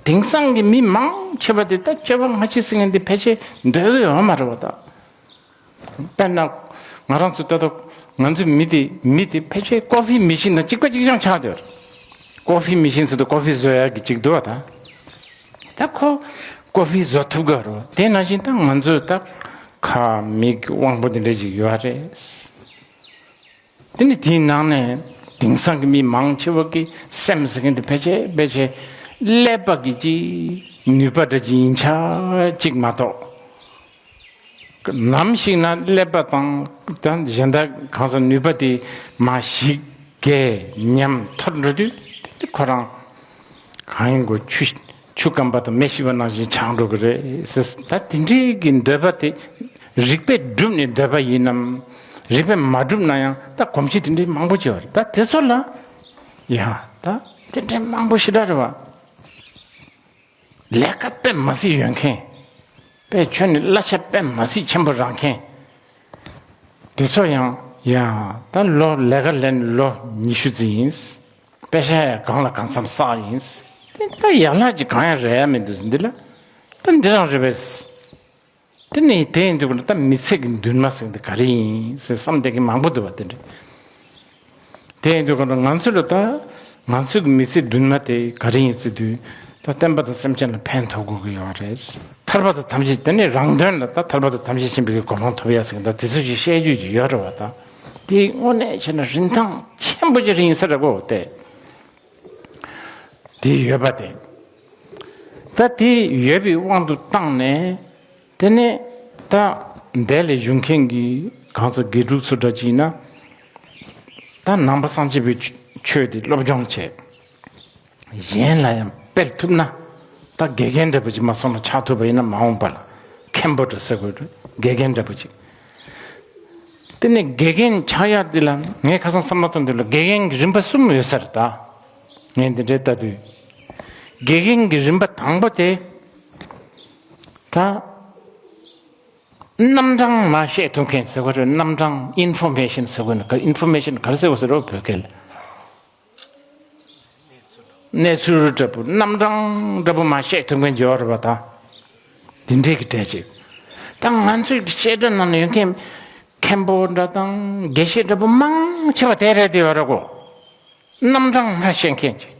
དེང་སང་གི་མི་མང་ཆེ་བ་དེ་ད་སྐྱེ་བ་སྔ་ཕྱི་ཟེར་མཁན་དེ་ཕལ་ཆེར་འདོད་གི་ཡོད་མ་རེད་བ་ད། དཔེར་ན། ང་རང་ཚོ་ལྟ་ད་ང་ཚོའི་མི་དེ་མི་དེ་ཕལ་ཆེར་ཀོ་ཧྥི་མི་ཤིན་དང་གཅིག་པ་གཅིག་རྐྱང་ཆགས་བསྡད་ཡོད་རེད། ཀོ་ཧྥི་མི་ཤིན་ཟེར་དུས་ཀོ་ཧྥི་བཟོ་ཡག་གི་གཅིག་འདུག་བ་ད། ད་ཁོ་ཀོ་ཧྥི་བཟོ་ཐུབ་གི་རེད། དེ་ནང་བཞིན་ད་ང་ཚོའི་ད་ཁ་མིག་དབང་པོ་དེ་འདྲ་ཅིག་ཡོད་རེད། དེ་ནི་དེའི་ནང་ནས་དེང་སང་གི་མི་མང་ཆེ་བ་གི་སེམས་ཟེར་མཁན་དེ་ཕལ་ཆེར་ཕལ་ཆེར་ཀླད་པ་གི་ཅིག་ནུས་པ་འདྲ་ཅིག་ཡིན་ཆ་ཅིག་མ་གཏོགས། ནམ་ཞིག་ན་ཀླད་པ་དང་དང་གཞན་དག་གང་ཟག་ནུས་པ་དེ་མར་ཞིག་གེ་ཉམས་འཐོར་འགྲོ་དུས། ཁོ་རང་གང་ཡིན་གོ། ཆུ་ཆུ་སྐམ་པ་དང་མེ་ཤི་བ་ནང་བཞིན་ཆགས་འགྲོ་གི་རེད་ཟེར། ད་དེ་འདྲའི་གི་འདོད་པ་དེ་རིགས་པས་བསྒྲུབས་ནས་འདོད་པ་ཡིན་ནམ། རིགས་པས་མ་བསྒྲུབས་ན་ཡང་ད་གོམས་གཤིས་དེ་འདྲའི་མང་པོ་བྱས་པ་རེད། ད་དེ་ཚོ་ལ་ཡ་ད་དེ་འདྲའི་མང་པོ་ཞེ་དྲག་རེད་བ། ལས་ཀ་དཔེ་མ་སྲིད་ཡོད་མཁན། དཔེ་ཁྱོན་ནས་གླ་ཆ་དཔེ་མ་སྲིད་ཆེན་པོ་རག་མཁན། དེ་ཚོ་ཡང་ཡ་ད་ལོ་ལས་ཀ་ལས་ནས་ལོ་ཉི་ཤུ་ཙམ་ཡིན། པེ་ཤ་ཡང་གང་ལ་གང་འཚམ་བསགས་ཡིན། དེ་ད་ཡག་ལག་ཅིག་གང་ཡང་རེད་ཡ་མི་འདུག་འདི་ལ། ད་འདི་རང་རེད་པས། དེ་ནས་དེ་ཡིན་དུས་ད་མི་ཚེ་གི་འདུན་མ་ཟེར་འདི་ག་རེ་ཡིན་ཟེར་བསམ་བསྡད་མཁན་མང་པོ་འདུག་བ་དེ་འདྲ། དེ་ཡིན་དུས་ང་ཚོ་ལ་ད་ང་ཚོ་གི་མི་ཚེ་འདུན་མ་དེ་ག་རེ་ཡིན་ཟེར་དུས། ད་བསྟན་པ་དང་སེམས་ཅན་ལ་ཕན་ཐོགས་དགོས་ཀྱི་ཡོད་རེད། ཐར་པ་དང་ཐམས་ཅད་དེ་ནས་རང་དོན་ལ་ད་ཐར་པ་དང་ཐམས་ཅད་མཁྱེན་པའི་གོ་འཕང་ཐོབ་ཡ་ཟེར་གྱི་འདུག་དེ་ཚོ་ཞིག་བཤད་རྒྱུ་ཅིག་ཡོད་རེད་བ། ད་དེ་དངོས་གནས་བྱས་ན་རིན་ཐང་ཆེན་པོ་ཅིག་ཡིན་ས་རེད་གོ། དེ་དེ་ཡོད་པ་དེ། ད་དེ་ཡོད་པའི་དབང་དུ་བཏང་ནས། དེ་ནས་ད་འདས་ལས་བཞུགས་མཁན་གྱི་གང་ཟག་དགེ་ཕྲུག་ཚོ་འདྲ་ཅིག་ཡིན་ན། ད་ནང་པ་སངས་རྒྱས་པའི་ཆོས་དེ་སློབ་སྦྱོང་བྱས། གཞན་ལ་ཡང་སྤེལ་ཐུབ་ན། ད་དགེ་རྒན་འདྲ་པོ་ཅིག་མ་སོང་ན་ཆགས་ཐུབ་པ་ཡིན་ན། མ་འོངས་པ་ལ་མཁན་པོ་འདྲ་ཟེར་དགོས་རེད། དགེ་རྒན་འདྲ་པོ་ཅིག་དེ་ནས་དགེ་རྒན་ཆགས་ཡག་འདི་ལ་ངས་ཁ་སང་བསམ་བློ་བཏང་དུས་ལ་དགེ་རྒན་གྱི་རིམ་པ་གསུམ་ཡོད་ས་རེད། ད་ངས་འདི་འདྲའི་ལྟ་དུས། དགེ་རྒན་གྱི་རིམ་པ་དང་པོ་དེ། ད་རྣམ་གྲངས་མར་བཤད་ཐུབ་མཁན་ཟེར་བ་རེད། རྣམ་གྲངས་ཨིན་ཕོར་མེ་ཤན་ཟེར་དགོས་ན། ཨིན་ཕོར་མེ་ཤན་ག་རེ་ཟེར་བ་ཟེར་རོ་བོད་སྐད་ལ། གནས་ཚུལ་འདྲ་པོ་རྣམ་གྲངས་འདྲ་པོ་མར་བཤད་ཐུབ་མཁན་ཅིག་ཡོད་རེད་པ། ད་དེ་འདྲའི་གི་གྲས་ཅིག་ད་ང་ཚོའི་གི་བཤད་གྲྭ་ནང་ན་ཡོད་མཁན་མཁན་པོ་འདྲ་དང་དགེ་བཤེས་འདྲ་པོ་མང་ཆེ་བ་དེ་རེད་དེ་ཡོད་རེད་གོ། རྣམ་གྲངས་མར་བཤད་མཁན་ཅིག་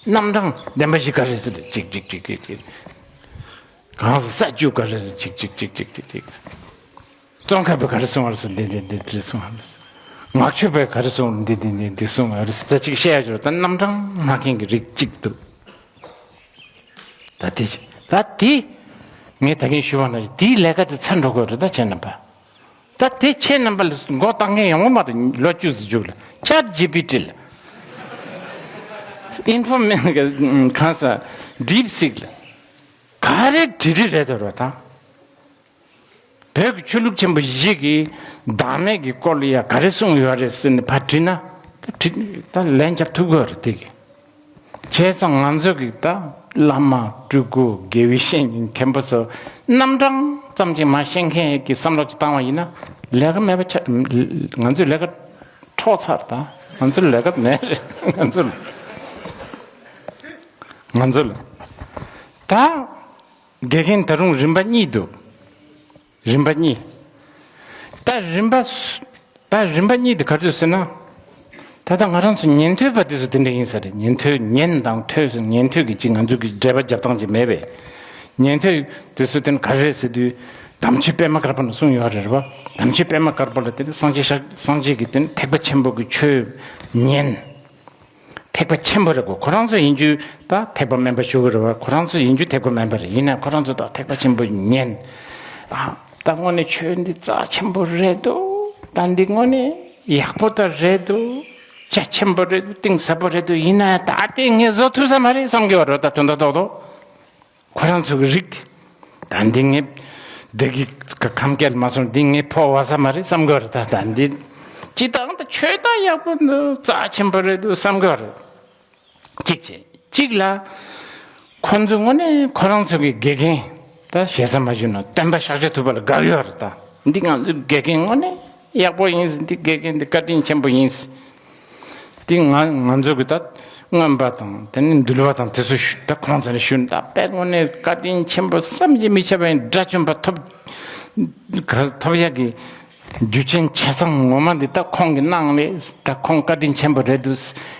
རྣམ་གྲངས་བདེན་པ་བཞི་ག་རེ་ཟེར་ཅིག་ཅིག་ཅིག་ཅིག་ཅིག་གང་ཟག་ས་བཅུ་ག་རེ་ཟེར་ཅིག་ཅིག་ཅིག་ཅིག་ཅིག་ཅིག་བཙོན་ཁང་པས་ག་རེ་གསུངས་པ་རེད་ཟེར། འདི་འདི་འདི་འདི་གསུངས་པ་རེད་ཟེར། ངག་ཆོས་པས་ག་རེ་གསུངས། འདི་འདི་འདི་འདི་གསུངས་པ་རེད་ཟེར། ད་ཅིག་བཤད་ཡ་ཅིག་ད་རྣམ་གྲངས་སྨྲ་མཁན་གྱི་རིགས་གཅིག་འདུག་ད་དེ་ད་དེ་ངས་ད་གིན་ཞུ་བ་ན་དེའི་ལས་ཀ་དེ་ཚར་འགྲོ་དགོས་རེད། ད་ཁྱེད་རྣམ་པ། ད་དེ་ཁྱེད་རྣམ་པ་ལ་མགོ་བཏང་མཁན་ཡོང་གི་མ་རེད། ལོ་བཅུ་ཙམ་མཇུག་ལ་ཆེ་ཊི་ཇི་པི་ཊི་ལ། ཨིན་ཕོར་མེ་གང་ཟག་ཌིབ་སིག་ལ། ག་རེ་འབྲི་འབྲི་རེད་དོ་རོ་ད། བོད་ཀྱི་ཆོས་ལུགས་ཆེན་པོ་བཞི་གི་བདག་མེད་ཀྱི་སྐོར་ལ་ཡ་ག་རེ་གསུངས་ཡོད་རེད་ཟེར་ནས་ཕར་བྲིས་ན། ད་བྲིས་ད་ལན་རྒྱབ་ཐུབ་ཀྱི་ཡོད་རེད་དེ་གི། བྱས་ཙང་ང་ཚོ་གི་ད་བླ་མ་སྤྲུལ་སྐུ་དགེ་བའི་བཤེས་གཉེན་མཁན་པོ་ཚོ་རྣམ་གྲངས་ཙམ་ཅིག་མར་བཤད་མཁན་གྱི་བསམ་བློ་ཅིག་བཏང་བ་ཡིན་ན། ལས་ཀ་མེད་པ་ཆགས། ང་ཚོའི་ལས་ཀ་འཕྲོག་ཚར། ད་ང་ཚོར་ལས་ཀ་མེད་རེད། ང་ཚོར་ང་ཚོ་ལ་ད་དགེ་རྒན་ད་རུང་རིམ་པ་གཉིས་འདུག་རིམ་པ་གཉིས། ད་རིམ་པ་སུ་ད་རིམ་པ་གཉིས་དེ་ག་རེ་འདུག་ཟེར་ན། ད་ལྟ་ང་རང་ཚོ་ཉན་ཐོས་པ་དེ་ཚོ་དེ་འདྲ་ཡིན་ས་རེད། ཉན་ཐོས་ཉན་དང་ཐོས་ཟེར། ཉན་ཐོས་ཀྱི་ཅིག་ང་ཚོ་གི་འགྲེལ་པ་རྒྱབ་སྟངས་ཅིག་མེད་པས། ཉན་ཐོས་དེ་ཚོ་དེ་ནི་ག་རེ་རེད་ཟེར་དུས། དམ་ཆོས་པད་མ་དཀར་པོ་ནས་གསུངས་ཡོད་རེད་པ། དམ་ཆོས་པད་མ་དཀར་པོ་ལ་དེ་ནི་སངས་རྒྱས་ཤཱ་སངས་རྒྱས་ཀྱི་དེ་ནི་ཐེག་པ་ཆེན་པོ་གི་ཆོས་ཉན། ཐེག་པ་ཆེན་པོ་རེད་གོ། ཁོ་རང་ཚོ་ཡིན་རྒྱུ་ད་ཐེག་པ་དམན་པ་ཞུ་གི་རེད་བ། ཁོ་རང་ཚོ་ཡིན་རྒྱུ་ཐེག་པ་དམན་པ་རེད། ཡིན་ན་ཁོ་རང་ཚོ་ད་ཐེག་པ་ཆེན་པོ་ཉན། ཨ་ད་དངོས་གནས་ཆོས་འདི་རྩ་ཆེན་པོ་རེད་འདུག་ད་འདི་དངོས་གནས་ཡག་པོ་ད་རེད་འདུག་རྒྱ་ཆེན་པོ་རེད་འདུག་གཏིང་ཟབ་པོ་རེད་འདུག་ཡིན་ན་ད་ལྟའི་ངས་བཟོ་ཐུབ་ས་མ་རེད་བསམ་གི་བ་རེད། ད་དོན་དག་རྡོག་རྡོག་ཁོ་རང་ཚོ་གི་རིགས་དེ། ད་འདི་ངས་བདག་གི་ཁམས་སྐད་མ་སོང་། འདི་ངས་ཕོ་བ་ས་མ་རེད་བསམ་གི་བ་རེད། ད་ད་འདི་ཅི་ལྟར་ད་ཆོས་ད་ཡག་པོ་འདུག་རྩ་ཆེན་པོ་རེད་འདུག་བསམ་གི་བ་རེད། གཅིག་བྱས་གཅིག་ལ། ཁོ་ཚོ་དངོས་གནས་ཁོ་རང་ཚོ་གི་དགེ་རྒན་ད་ཞེ་ས་མ་ཞུ་ན་སྟོན་པ་ཤཱཀྱ་ཐུབ་པ་ལ་དགའ་གི་བ་རེད། ད་འདི་ང་ཚོའི་དགེ་རྒན་དངོས་གནས་ཡག་པོ་ཡིན། འདི་དགེ་རྒན་འདི་བཀའ་དྲིན་ཆེན་པོ་ཡིན། དེ་ང་ང་ཚོ་གི་ད་མངོན་པ་དང་དེ་ནི་འདུལ་བ་དང་དེ་ཚོ་ཞུ་ད་ཁོང་ཚོ་ནས་ཞུ་ན་ད་དཔེ་དངོས་གནས་བཀའ་དྲིན་ཆེན་པོ་བསམ་གྱིས་མི་ཁྱབ་པ་ཡིན། དགྲ་བཅོམ་པ་ཐོབ་ག་ཐོབ་ཡག་གི་རྒྱུ་རྐྱེན་ཆ་ཚང་ངོ་མ་འདི་ད་ཁོང་གི་གནང་ནས་ད་ཁོང་བཀའ་དྲིན་ཆེན་པོ་རེད་འདུག་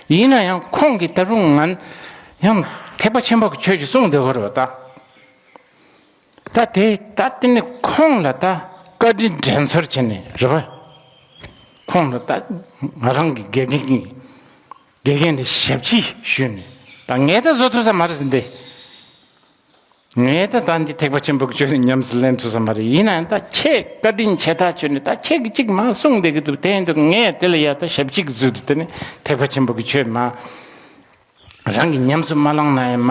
ཡིན་ན་ཡང་ཁོང་གིས་ད་རུང་ང་ཡང་ཐེག་པ་ཆེན་པོ་གི་ཆོས་ཅིག་གསུངས་བསྡད་ཡོད་རེད་བ་ད། ད་དེ་ད་དེ་ནི་ཁོང་ལ་ད་བཀའ་དྲིན་དྲན་ཚོར་བྱས་ནས་རེད་བ། ཁོང་ལ་ད་ང་རང་གི་དགེ་རྒན་གྱི་དགེ་རྒན་ལ་ཞབས་ཕྱི་ཞུས་ནས་ད་ངས་ད་བཟོ་ཐུབ་ས་མ་རེད་ཟེར་འདི། ངས་ད་ད་འདི་ཐེག་པ་ཆེན་པོ་གི་ཆོས་ཉམས་སུ་ལེན་ཐུབ་ས་མ་རེད། ཡིན་ནའང་ད་ཁྱེད་བཀའ་དྲིན་ཆེ་ཐག་ཆོད་ནས་ད་ཁྱེད་ཀྱིས་གཅིག་མ་གསུངས་བསྡད་ཀྱི་འདུག་དེ་ཡིན་དུས་ངས་དེ་ལ་ཡ་ད་ཞབས་ཕྱི་གི་ཚུལ་དུ་དེ་ནི་ཐེག་པ་ཆེན་པོ་གི་ཆོས་མ། རང་གིས་ཉམས་སུ་མ་བླངས་ན་ཡང་མ་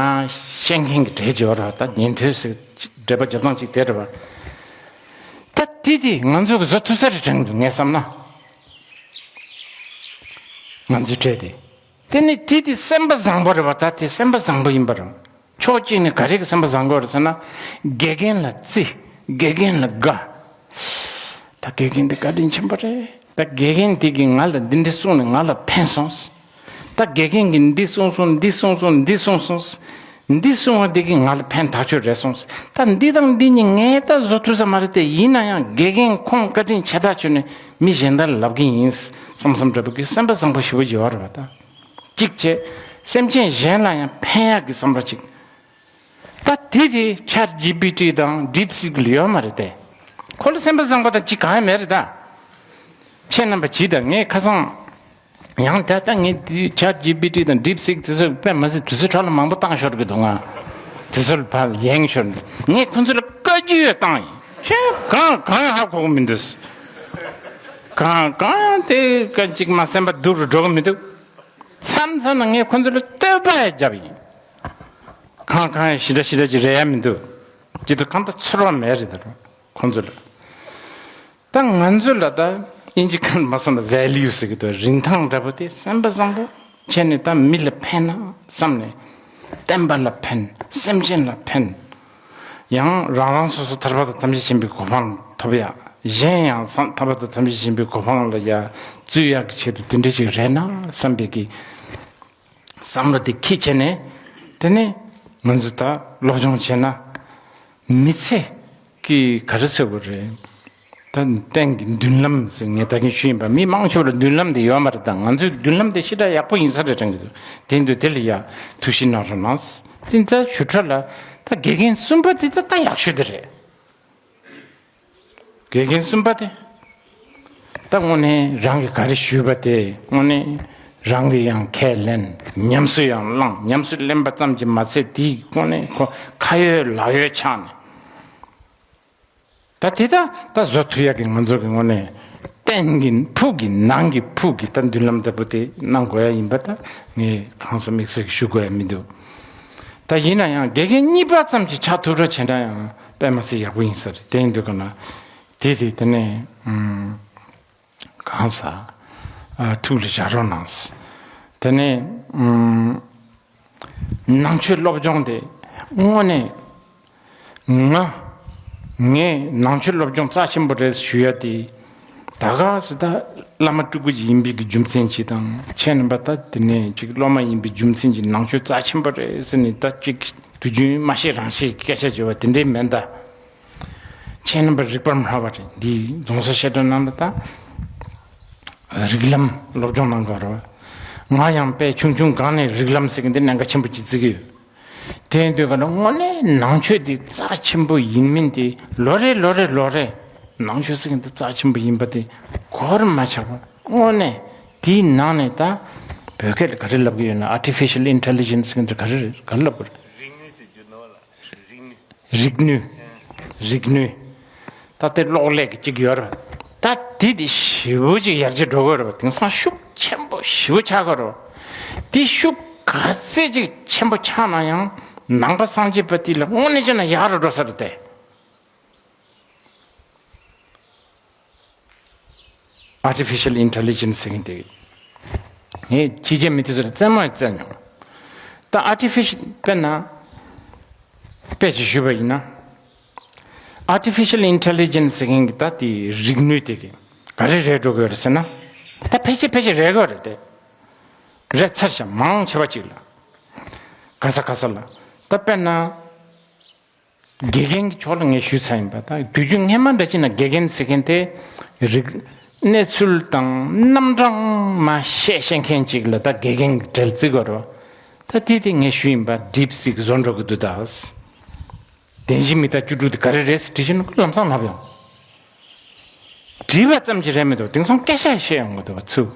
ཤེས་མཁན་གྱི་གྲས་ཅིག་ཡོད་རེད་བ། ད་ཉན་ཐོས་ཟེར་འགྲེལ་པ་རྒྱབ་སྟངས་ཅིག་དེ་རེད་བ། ད་དེ་དེ་ང་ཚོ་གིས་བཟོ་ཐུབ་ས་རེད་དྲན་གྱི་འདུག་ངས་བསམ་ན། ང་ཚོའི་གྲས་དེ། དེ་ནི་དེ་དེ་སེམས་པ་བཟང་པོ་རེད་བ། ད་དེ་སེམས་པ་བཟང་པོ་ཡིན་པ་རེད། ཕྱོགས་གཅིག་ནས་ག་རེ་གི་སེམས་པ་བཟང་པོ་རེད་ཟེར་ན། དགེ་རྒན་ལ་བརྩི། དགེ་རྒན་ལ་དགའ། ད་དགེ་རྒན་འདི་བཀའ་དྲིན་ཆེན་པོ་རེད། ད་དགེ་རྒན་འདི་གིས་ང་ལ་འདི་འདྲ་གསུངས་ནས་ང་ལ་ཕན་སོང་། ད་དགེ་རྒན་གྱིས་འདི་གསུངས་སོང་། འདི་གསུངས་སོང་། འདི་གསུངས་སོང་། འདི་གསུང་བ་འདི་གིས་ང་ལ་ཕན་ཐག་ཆོད་རེད་སོང་། ད་འདི་དང་འདི་གཉིས་ངས་ད་བཟོ་ཐུབ་ས་མ་རེད་དེ། ཡིན་ན་ཡང་དགེ་རྒན་ཁོང་བཀའ་དྲིན་ཆེ་ཐག་ཆོད་ནས་མི་གཞན་དག་ལ་ལབ་གི་ཡིན་བསམ་བསམ་འདྲ་པོ་གི་སེམས་པ་བཟང་པོ་ཞེ་པོ་ཅིག་ཡོད་རེད་བ། ད་གཅིག་བྱས། སེམས་ཅན་གཞན་ལ་ཡང་ཕན་ཡག་གི་བསམ་པ་གཅིག་ད་དེ་དེ་ཆེ་ཊི་ཇི་པི་ཊི་དང་ཌིབ་སིག་ལ་ཡོད་མ་རེད་དེ། ཁོ་ལ་སེམས་པ་བཟང་པོ་དང་གཅིག་གང་ཡང་མེད་རེད་ད། ཁྱེད་རྣམ་པ་གྱིས་ད་ངས་ཁ་སང་། ཡང་ད་ལྟ་ངས་དེ་ཆེ་ཊི་ཇི་པི་ཊི་དང་ཌིབ་སིག་དེ་ཚོ་དཔེ་མ་སྲིད་དུས་ཚོད་འཕྲོ་བརླག་མང་པོ་བཏང་ཤོར་གི་འདུག་ང་དེ་ཚོ་ལ་ཕར་ཡེངས་ཤོར་ནས། ངས་ཁོ་ཚོ་ལ་བཀའ་བཀྱོན་ཡང་བཏང་ཡིན། ཁྱོད་གང་གང་ཡང་ཧ་གོ་གི་མི་འདུག་གང་གང་ཡང་དེ་ག་ཅིག་མ་སེམས་པ་སྡུག་རུ་འགྲོ་གི་མི་འདུག་མཚམས་མཚམས་ན་ངས་ཁོ་ཚོ་ལ་བསྟོད་པ་ཡང་བརྒྱབ་ཡིན། གང་གང་ཡང་ཞེ་དྲག་ཞེ་དྲག་ཅིག་རེད་ཡ་མི་འདུག་ཅི་ལྟར་གང་ལྟར་ཚོར་བ་མེད་རེད་ད་རུང་ཁོ་ཚོ་ལ། ད་ང་ཚོ་ལ་ད་དབྱིན་ཇི་སྐད་མ་སོང་ན་ཝེ་ལིའུ་ཟེར་གི་འདུག་རིན་ཐང་འདྲ་པོ་དེ་སེམས་པ་བཟང་པོ་བྱས་ནས་ད་མི་ལ་ཕན་ན་བསམ་ནས། བསྟན་པ་ལ་ཕན། སེམས་ཅན་ལ་ཕན། ཡང་རང་རང་སོ་སོ་ཐར་པ་དང་ཐམས་ཅད་མཁྱེན་པའི་གོ་འཕང་ཐོབ་ཡ། གཞན་ཡང་ཐར་པ་དང་ཐམས་ཅད་མཁྱེན་པའི་གོ་འཕང་ལ་ཡ་བཙུད་ཡག་གི་ཆེད་དུ་དེ་འདྲ་ཞིག་རེད་ན་བསམ་པའི་གི་བསམ་བློ་དེ་འཁྱེར་བྱས་ནས། དེ་ནས་ང་ཚོ་ད་སློབ་སྦྱོང་བྱས་ན། མི་ཚེ་གི་ག་རེ་ཟེར་དགོས་རེད། ད་གཏན་གྱི་མདུན་ལམ་ཟེར་ངས་ད་གིན་ཞུས་ཡིན་པ། མི་མང་ཆེ་བ་ལ་མདུན་ལམ་དེ་ཡོད་མ་རེད། ད་ང་ཚོའི་མདུན་ལམ་དེ་ཞེ་དྲག་ཡག་པོ་ཡིན་ས་རེད་དྲན་གྱི་འདུག་དེ་འདུག་དེ་ལ་ཡ་ཐུགས་ཞིབ་གནང་རོགས་གནང་། དེ་ཚ་ཞུ་ཁྲ་ལ་ད་དགེ་རྒན་གསུམ་པ་དེ་ད་ད་ཡག་ཤོས་དེ་རེད། དགེ་རྒན་གསུམ་པ་དེ། ད་དངོས་གནས་རང་གིས་ག་རེ་ཞུས་པ་དེ་དངོས་གནས་རང་གིས་ཡང་ཁས་ལེན། ཉམས་སུ་ཡང་བླངས། ཉམས་སུ་ལེན་པ་ཙམ་གྱིས་མ་ཚད་དེའི་དངོས་གནས་ཁོ་ཁ་ཡོད་ལག་ཡོད་ཆགས་ནས། ད་དེ་ད་ད་བཟོ་ཐུབ་ཡག་གི་ང་ཚོ་གི་དངོས་གནས་སྟེང་གི་ཕུགས་ཀྱི་ནང་གི་ཕུགས་ཀྱི་ད་མདུན་ལམ་ལྟ་བུ་དེ་གནང་དགོས་ཡ་ཡིན་པ་ད་ངས་གང་ཟག་དམིགས་བསལ་གྱི་ཞུ་དགོས་ཡ་མི་འདུག་ད་ཡིན་ན་ཡང་དགེ་རྒན་གཉིས་པ་ཙམ་གྱིས་ཆགས་ཐུབ་ར་བྱེད་འདྲ་ཡང་དཔེ་མ་སྲིད་ཡག་པོ་ཡིན་ས་རེད། དེ་ཡིན་དུས་ག་ན་དེ་དེ་དེ་ནས་ཨུམ། གང་ཟག་ཨ་ཐུགས་ལ་བཞག་རོགས་གནང་། དེ་ནས་ཨུམ། ནང་ཆོས་སློབ་སྦྱོང་དེ་དངོས་གནས་ང་ངས་ནང་ཆོས་སློབ་སྦྱོང་རྩ་ཆེན་པོ་རེད་ཞུ་ཡ་དེ། ད་ག་སེ་ད་བླ་མ་སྤྲུལ་སྐུ་ཅིག་ཡིན་པའི་གི་རྒྱུ་མཚན་ཅིག་དང་། ཁྱེད་རྣམ་པ་ད་དེ་ནས་ཅིག་སློབ་མ་ཡིན་པའི་རྒྱུ་མཚན་ཅིག་ནང་ཆོས་རྩ་ཆེན་པོ་རེད་ཟེར་ནས་ད་ཅིག་དུས་རྒྱུན་མ་ཤེས་རང་ཤེས་ཀྱི་སྐད་ཆ་བརྗོད་པ་དེ་འདྲས་མིན་ད། ཁྱེད་རྣམ་པ་རིག་པར་སྨྲ་བ་རེད། འདི་རྫོང་སར་བཤད་གྲྭ་ནང་ལ་ད་རིགས་ལམ་སློབ་སྦྱོང་གནང་དགོས་རེད། ང་ཡང་དཔེ་ཆུང་ཆུང་སྒང་ནས་རིགས་ལམ་ཟེར་གི་འདི་གནད་འགག་ཆེན་པོ་ཅིག་བརྩི་གི་ཡོད། དེ་ཡིན་དུས་ག་ན་དངོས་གནས་ནང་ཆོས་འདི་རྩ་ཆེན་པོ་ཡིན་མིན་དེ་ལོ་རེ་ལོ་རེ་ལོ་རེ་ནང་ཆོས་ཟེར་གི་འདི་རྩ་ཆེན་པོ་ཡིན་པ་དེ་གོར་མ་ཆག་པ་དངོས་གནས་དེའི་ནང་ནས་ད་བོད་སྐད་ལ་ག་རེ་ལབ་གི་ཡོད་ན། artificial intelligence་ཟེར་གི་འདི་ག་རེ་རེད། ག་རེ་ལབ་དགོས་རེད། རིག་ནུས་ཟེར་རྒྱུ་ནོར་ལ་རིག་ནུས། རིག་ནུས། རིག་ནུས། ད་དེ་གློག་ཀླད་ཀྱི་གཅིག་ཡོད་རེད། ད་དེ་དེ་ཞེ་པོ་ཅིག་ཡར་རྒྱས་འགྲོ་གི་རེད་པ། དེང་སང་ཤུགས་ཆེན་པོ་ཞེ་པོ་ཆགས་ཀྱི་རེད་པ། དེ་ཤུགས་ག་ཚད་ཅིག་ཆེན་པོ་ཆགས་ན་ཡང་ནང་པ་སངས་རྒྱས་པ་དེ་ལ་དངོས་གནས་བྱས་ན་ཡག་རུ་འགྲོ་ས་རེད་དེ། artificial intelligence་ཟེར་མཁན་དེ། ངས་ཕྱི་རྒྱལ་མི་དེ་ཚོ་ལ་རྩེད་མོ་ཡང་རྩེས་མྱོང་། ད་artificial དཔེར་ན། དཔེ་ཅིག་ཞུས་པ་ཡིན་ན། artificial intelligence་ཟེར་མཁན་གྱི་ད་དེ་རིག་ནུས་དེ་གི་ག་རེ་རེད་འགྲོ་གི་ཡོད་རེད་ཟེར་ན། ད་ཕལ་ཆེར་ཕལ་ཆེར་རེད་གི་རེད་དེ། རེད་ཚར་ཤག་མང་ཆེ་བ་ཅིག་ལ། ག་ས་ག་ས་ལ། ད་དཔེར་ན། དགེ་རྒན་གྱི་ཕྱོགས་ལ་ངས་ཞུས་ཚར་ཡིན་པ། ད་དུས་རྒྱུན་སྔས་མ་འདྲ་ཅིག་ན་དགེ་རྒན་ཟེར་མཁན་དེ་རིག་གནས་ཚུལ་དང་རྣམ་གྲངས་མ་བཤད་ཤེས་མཁན་ཅིག་ལ་ད་དགེ་རྒན་གྱི་གྲལ་བརྩི་དགོས་རེད་པ། ད་དེ་དེ་ངས་ཞུས་ཡིན་པ། DeepSeek་བཟོ་འགྲོ་གི་འདུག་ད། བདེན་བཞི་མི་རྟག་བཅུ་དྲུག་དེ་ག་རེ་རེད་ཟེར་དྲིས་ཤེས་ན་ལམ་སང་ལབ་ཡོང་། བྲིས་པ་ཙམ་གྱིས་རེད་མི་འདུག་དེང་སང་སྐད་ཆ་བཤད་ཡོང་གི་འདུག་པ་ཚུར།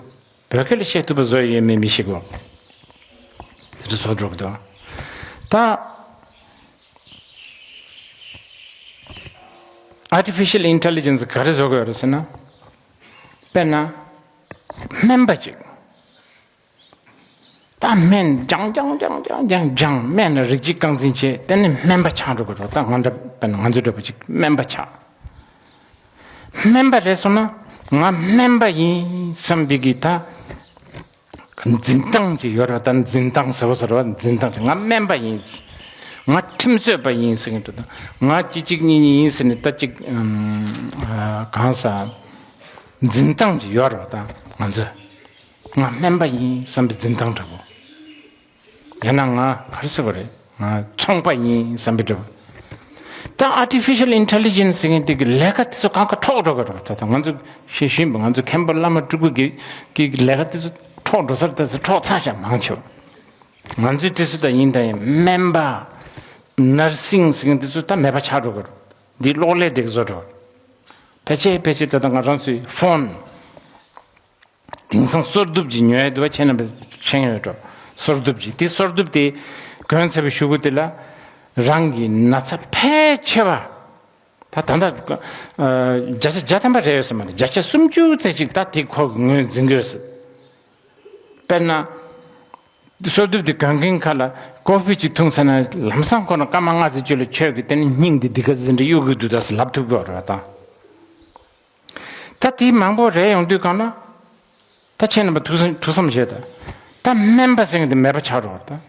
བོད་སྐད་ལ་བཤད་ཐུབ་པ་བཟོ་ཡས་ཡོད་མེད་མི་ཤེས་གོ། དེ་འདྲ་བཟོ་འགྲོ་གི་འདུག་ད་artificial intelligence་ག་རེ་བཟོ་གི་ཡོད་རེད་ཟེར་ན། དཔེར་ན་སྨན་པ་ཅིག་ད་སྨན་སྦྱང་སྦྱང་སྦྱང་སྦྱང་སྦྱང་སྦྱང་། སྨན་ལ་རིགས་གཅིག་རྐང་འཛིན་བྱས། དེ་ནས་སྨན་པ་ཆགས་འགྲོ་གི་རེད། ད་ང་འདྲ་དཔེར་ན་ང་ཚོ་འདྲ་པོ་ཅིག་སྨན་པ་ཆགས། སྨན་པ་རེད་སོང་ན། ང་སྨན་པ་ཡིན་བསམ་པའི་གི་ད་འཛིན་སྟངས་ཅིག་ཡོད་རེད། ད་འཛིན་སྟངས་ཟེར་བ་ཟེར་བ། འཛིན་སྟངས་ཅིག་ང་སྨན་པ་ཡིན། ང་ཁྲིམས་རྩོད་པ་ཡིན་ཟེར་གྱི་འདུག་ད་ང་གཅིག་གཅིག་གཉིས་གཉིས་ཡིན་ཟེར་ནས་ད་ཅིག་ཨམ། ཨ། གང་ཟག་འཛིན་སྟངས་ཅིག་ཡོད་རེད། ད་ང་ཚོས་ང་སྨན་པ་ཡིན་བསམ་པའི་འཛིན་སྟངས་འདྲ་པོ། ཡང་ན་ང་ག་རེ་ཟེར་བ་རེད། ང་ཚོང་པ་ཡིན་བསམ་པའི་འདྲ་པོ། ད་artificial intelligence་ཟེར་མཁན་དེ་གི་ལས་ཀ་དེ་ཚོ་གང་ག་འཕྲོག་འགྲོ་གི་རེད། ད་ད་ང་ཚོ་ཞེས་ཞུས་པ། ང་ཚོ་མཁན་པོ་བླ་མ་སྤྲུལ་སྐུ་གི་གི་ལས་ཀ་དེ་ཚོ་འཕྲོག་འགྲོ་ས་རེད། ད་ཚོ་འཕྲོག་ཚར་ཤག་མང་ཆེ་བ། ང་ཚོའི་དུས་སུ་ད་ཡིན་ད་ཡིན་སྨན་པ། nursing་ཟེར་མཁན་དེ་ཚོ་ད་མེད་པ་ཆགས་འགྲོ་གི་རེད། འདི་གློག་ཀླད་དེ་གི་བཟོ་འགྲོ། ཕལ་ཆེར་ཕལ་ཆེར་ད་ལྟ་ང་རང་ཚོའི་ཕོན། དེང་སང་སོར་གདུབ་ཀྱི་ཉོ་ཡ་འདུག་པ། ཁྱེད་རྣམ་པས་མཁྱེན་ཡོད་འགྲོ། སོར་གདུབ་ཀྱི་དེ། སོར་གདུབ་དེ་གོན་ཚར་བའི་གཞུག་གུ་དེ་ལ་རང་གི་ན་ཚ་ཕལ་ཆེ་བ། ད་ད་ལྟ་ཨ། བརྒྱ་ཆ་བརྒྱ་ཐམ་པ་རེད་ཡོད་ས་མ་རེད། བརྒྱ་ཆ་སུམ་ཅུ་ཙམ་ཅིག་ད་དེ་ཁོ་གི་ངོས་འཛིན་དགོས་ཟེར། དཔེར་ན། སོར་གདུབ་དེ་གོན་མཁན་ཁ་ལ་ཀོ་ཧྥི་ཅིག་འཐུང་ཚར་ན་ལམ་སང་ཁོ་ན་སྐར་མ་ལྔ་ཙམ་ཅིག་ལ་ཁྱོད་ཀྱི་དེ་ནི་སྙིང་འདི་འདི་ག་ཙམ་འདྲ་གཡོ་གི་འདུག་ད་ཟེར་ལབ་ཐུབ་ཀྱི་ཡོད་རེད་པ། ད་ད་དེ་མང་པོ་རེད་ཡོང་དུས་གང་ན། ད་ཁྱེད་རྣམ་པ་ཐུགས་བསམ་ཐུགས་བསམ་བཞེས་དང་། ད་སྨན་པ་ཟེར་མཁན་དེ་མེད་པ་ཆགས་འགྲོ་བ་རེད། ད་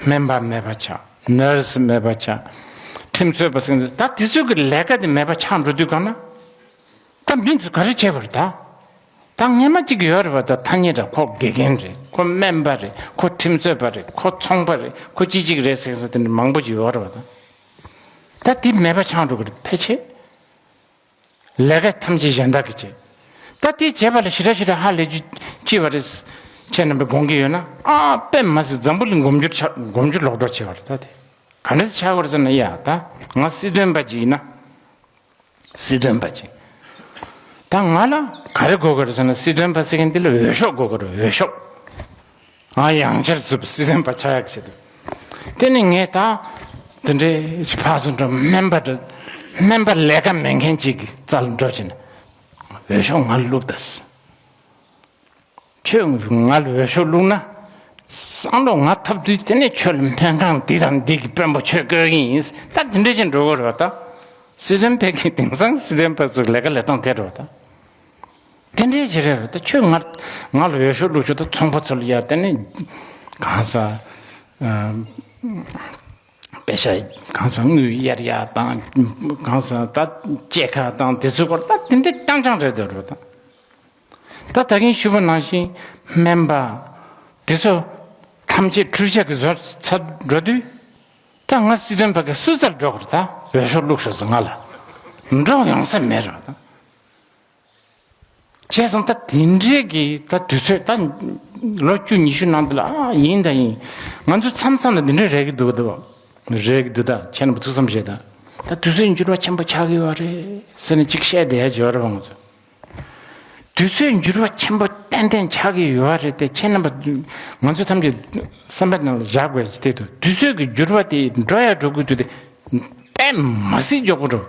སྨན་པ་མེད་པ་ཆགས། ནར་སི་མེད་པ་ཆགས། ཁྲིམས་རྩོད་པ་ཟེར་མཁན་དེ། ད་དེ་ཚོ་གི་ལས་ཀ་དེ་མེད་པ་ཆགས་འགྲོ་དུས་གང་ན། ད་མི་ཚོས་ག་རེ་བྱེད་དགོས་རེད་ད། ད་སྔས་མ་གཅིག་ཡོད་རེད་པ། ད་ཐ་སྙད་འདྲ། ཁོ་དགེ་རྒན་རེད། ཁོ་སྨན་པ་རེད། ཁོ་ཁྲིམས་རྩོད་པ་རེད། ཁོ་ཚོང་པ་རེད། ཁོ་ཅི་ཅིག་རེད་ཟེར་ཟེར་དེ་འདྲ་མང་པོ་ཅིག་ཡོད་རེད་པ། ད་ད་དེ་མེད་པ་ཆགས་འགྲོ་གི་རེད། ཕལ་ཆེར་ལས་ཀ་ཐམས་ཅད་གཞན་དག་གིས་བྱེད། ད་དེ་བྱས་པ་ལ་ཞེ་དྲག་ཞེ་དྲག་ཧ་ལས་རྒྱུ་ཅི་ཡོད་རེད། ཁྱེད་རྣམ་པས་དགོངས་ཀྱི་ཡོད་ན། ཨ། དཔེ་མ་སྲིད་འཛམ་བུ་གླིང་མགོ་མཇུག་ཆགས། མགོ་མཇུག་ལོག་འགྲོ་བྱས་པ་རེད། ད་དེ་ག་འདྲ་ཆགས་པ་རེད་ཟེར་ན། ཡ། ད་ང་སྲིད་དོན་པ་ཅིག་ཡིན་ན། སྲིད་དོན་པ་ཅིག་ད་ང་ལ་ག་རེ་དགོས་ཀྱི་རེད་ཟེར་ན། སྲིད་དོན་པ་ཟེར་མཁན་འདི་ལ་འོས་ཤོག་དགོས་ཀྱི་རེད། འོས་ཤོག་ང་ཡང་བསྐྱར་ཚུར་སྲིད་དོན་པ་ཆགས་ཡག་ཆེད་དུ། དེ་ནི་ངས་ད་དེ་འདྲའི་ཕར་ཚུར་འགྲོ། སྨན་པ་འགྲོ། སྨན་པ་ལས་ཀ་མེད་མཁན་ཅིག་གི་རྩ་ལ་འགྲོ་བྱས་ན་འོས་ཤོག་ང་ལ་བླུགས་དང་། ཁྱོད་ང་ལ་འོས་ཤོག་བླུགས་ན། བསམ་བློ་ང་ཐོབ་དུས་དེ་ནས་ཁྱོད་ལ་སྨན་ཁང་འདི་དང་འདི་གི་དཔོན་པོ་ཁྱོད་བསྐོ་གི་ཡིན། ད་དེ་འདྲ་ཅིག་འགྲོ་གི་རེད་པ། ད་སྲིད་དོན་པའི་གི་དེང་སང་སྲིད་དོན་པ་ཚོའི་ལས་ཀ་ལས་སྟངས་དེ་རེད་པ། ད་དེ་འདྲ་ཅིག་རེད་པ། ད་ཁྱོད་ང་ང་ལ་འོས་ཤོག་བླུགས་ཆོག་ད་ཚོང་པ་ཚོ་ལ་ཡ། དེ་ནས་གང་ཟག་ཨ། པེ་ཤ་གང་ཟག་དངུལ་གཡར་ཡག་དང་། གང་ཟག་ད་སྐྱེད་ཀ་དང་དེ་ཚོའི་སྐོར་ད་དེ་འདྲ་རྐྱང་རྐྱང་རེད་འདུག་རེད་པ། ད་ད་གིན་ཞུས་པ་ནང་བཞིན་སྨན་པ་དེ་ཚོ་ཐམས་ཅད་འཕྲུལ་ཆས་ཀྱིས་བཟོས་ཚར་འགྲོ་དུས། ད་ང་སྲིད་དོན་པ་གི་སུ་རྩར་འགྲོ་དགོས་རེད། ད་འོས་ཤོག་བླུགས་ཤོག་ཟེར་ང་ལ་འགྲོ་ཡོང་ས་མེད་རེད་པ། ད་བྱས་ཙང་ད་དེ་འདྲའི་གི་ད་དུས་ཚོད། ད་ལོ་བཅུ་ཉི་ཤུ་ནང་དུ་ལ། ཨ། ཡིན་ད་ཡིན། ང་ཚོ་མཚམས་མཚམས་ལ་འདི་འདྲ་རེད་ཀྱི་འདུག་ད། རེད་ཀྱི་འདུག་ད་ཁྱེད་རྣམ་པ་ཐུགས་བསམ་བཞེས་དང་། ད་དུས་ཚོད་འགྱུར་བ་ཆེན་པོ་ཆགས་ཀྱི་ཡོད་རེད་ཟེར་ནས་ཅིག་བཤད་བསྡད་ཡ་ཅིག་ཡོད་རེད་པ། ང་ཚོ་དུས་ཚོད་འགྱུར་བ་ཆེན་པོ་ཏན་ཏན་ཆགས་ཀྱི་ཡོད་རེད་དེ། ཁྱེད་རྣམ་པ་ང་ཚོ་ཐམས་ཅད་བསམ་པའི་ནང་ལ་བཞག་དགོས་ཀྱི་དེ་འདུག་དུས་ཚོད་ཀྱི་འགྱུར་བ་དེ་འགྲོ་ཡ་འགྲོ་གི་འདུག་དེ་དཔེ་མ་སྲིད་མགྱོགས་པོ་འགྲོ།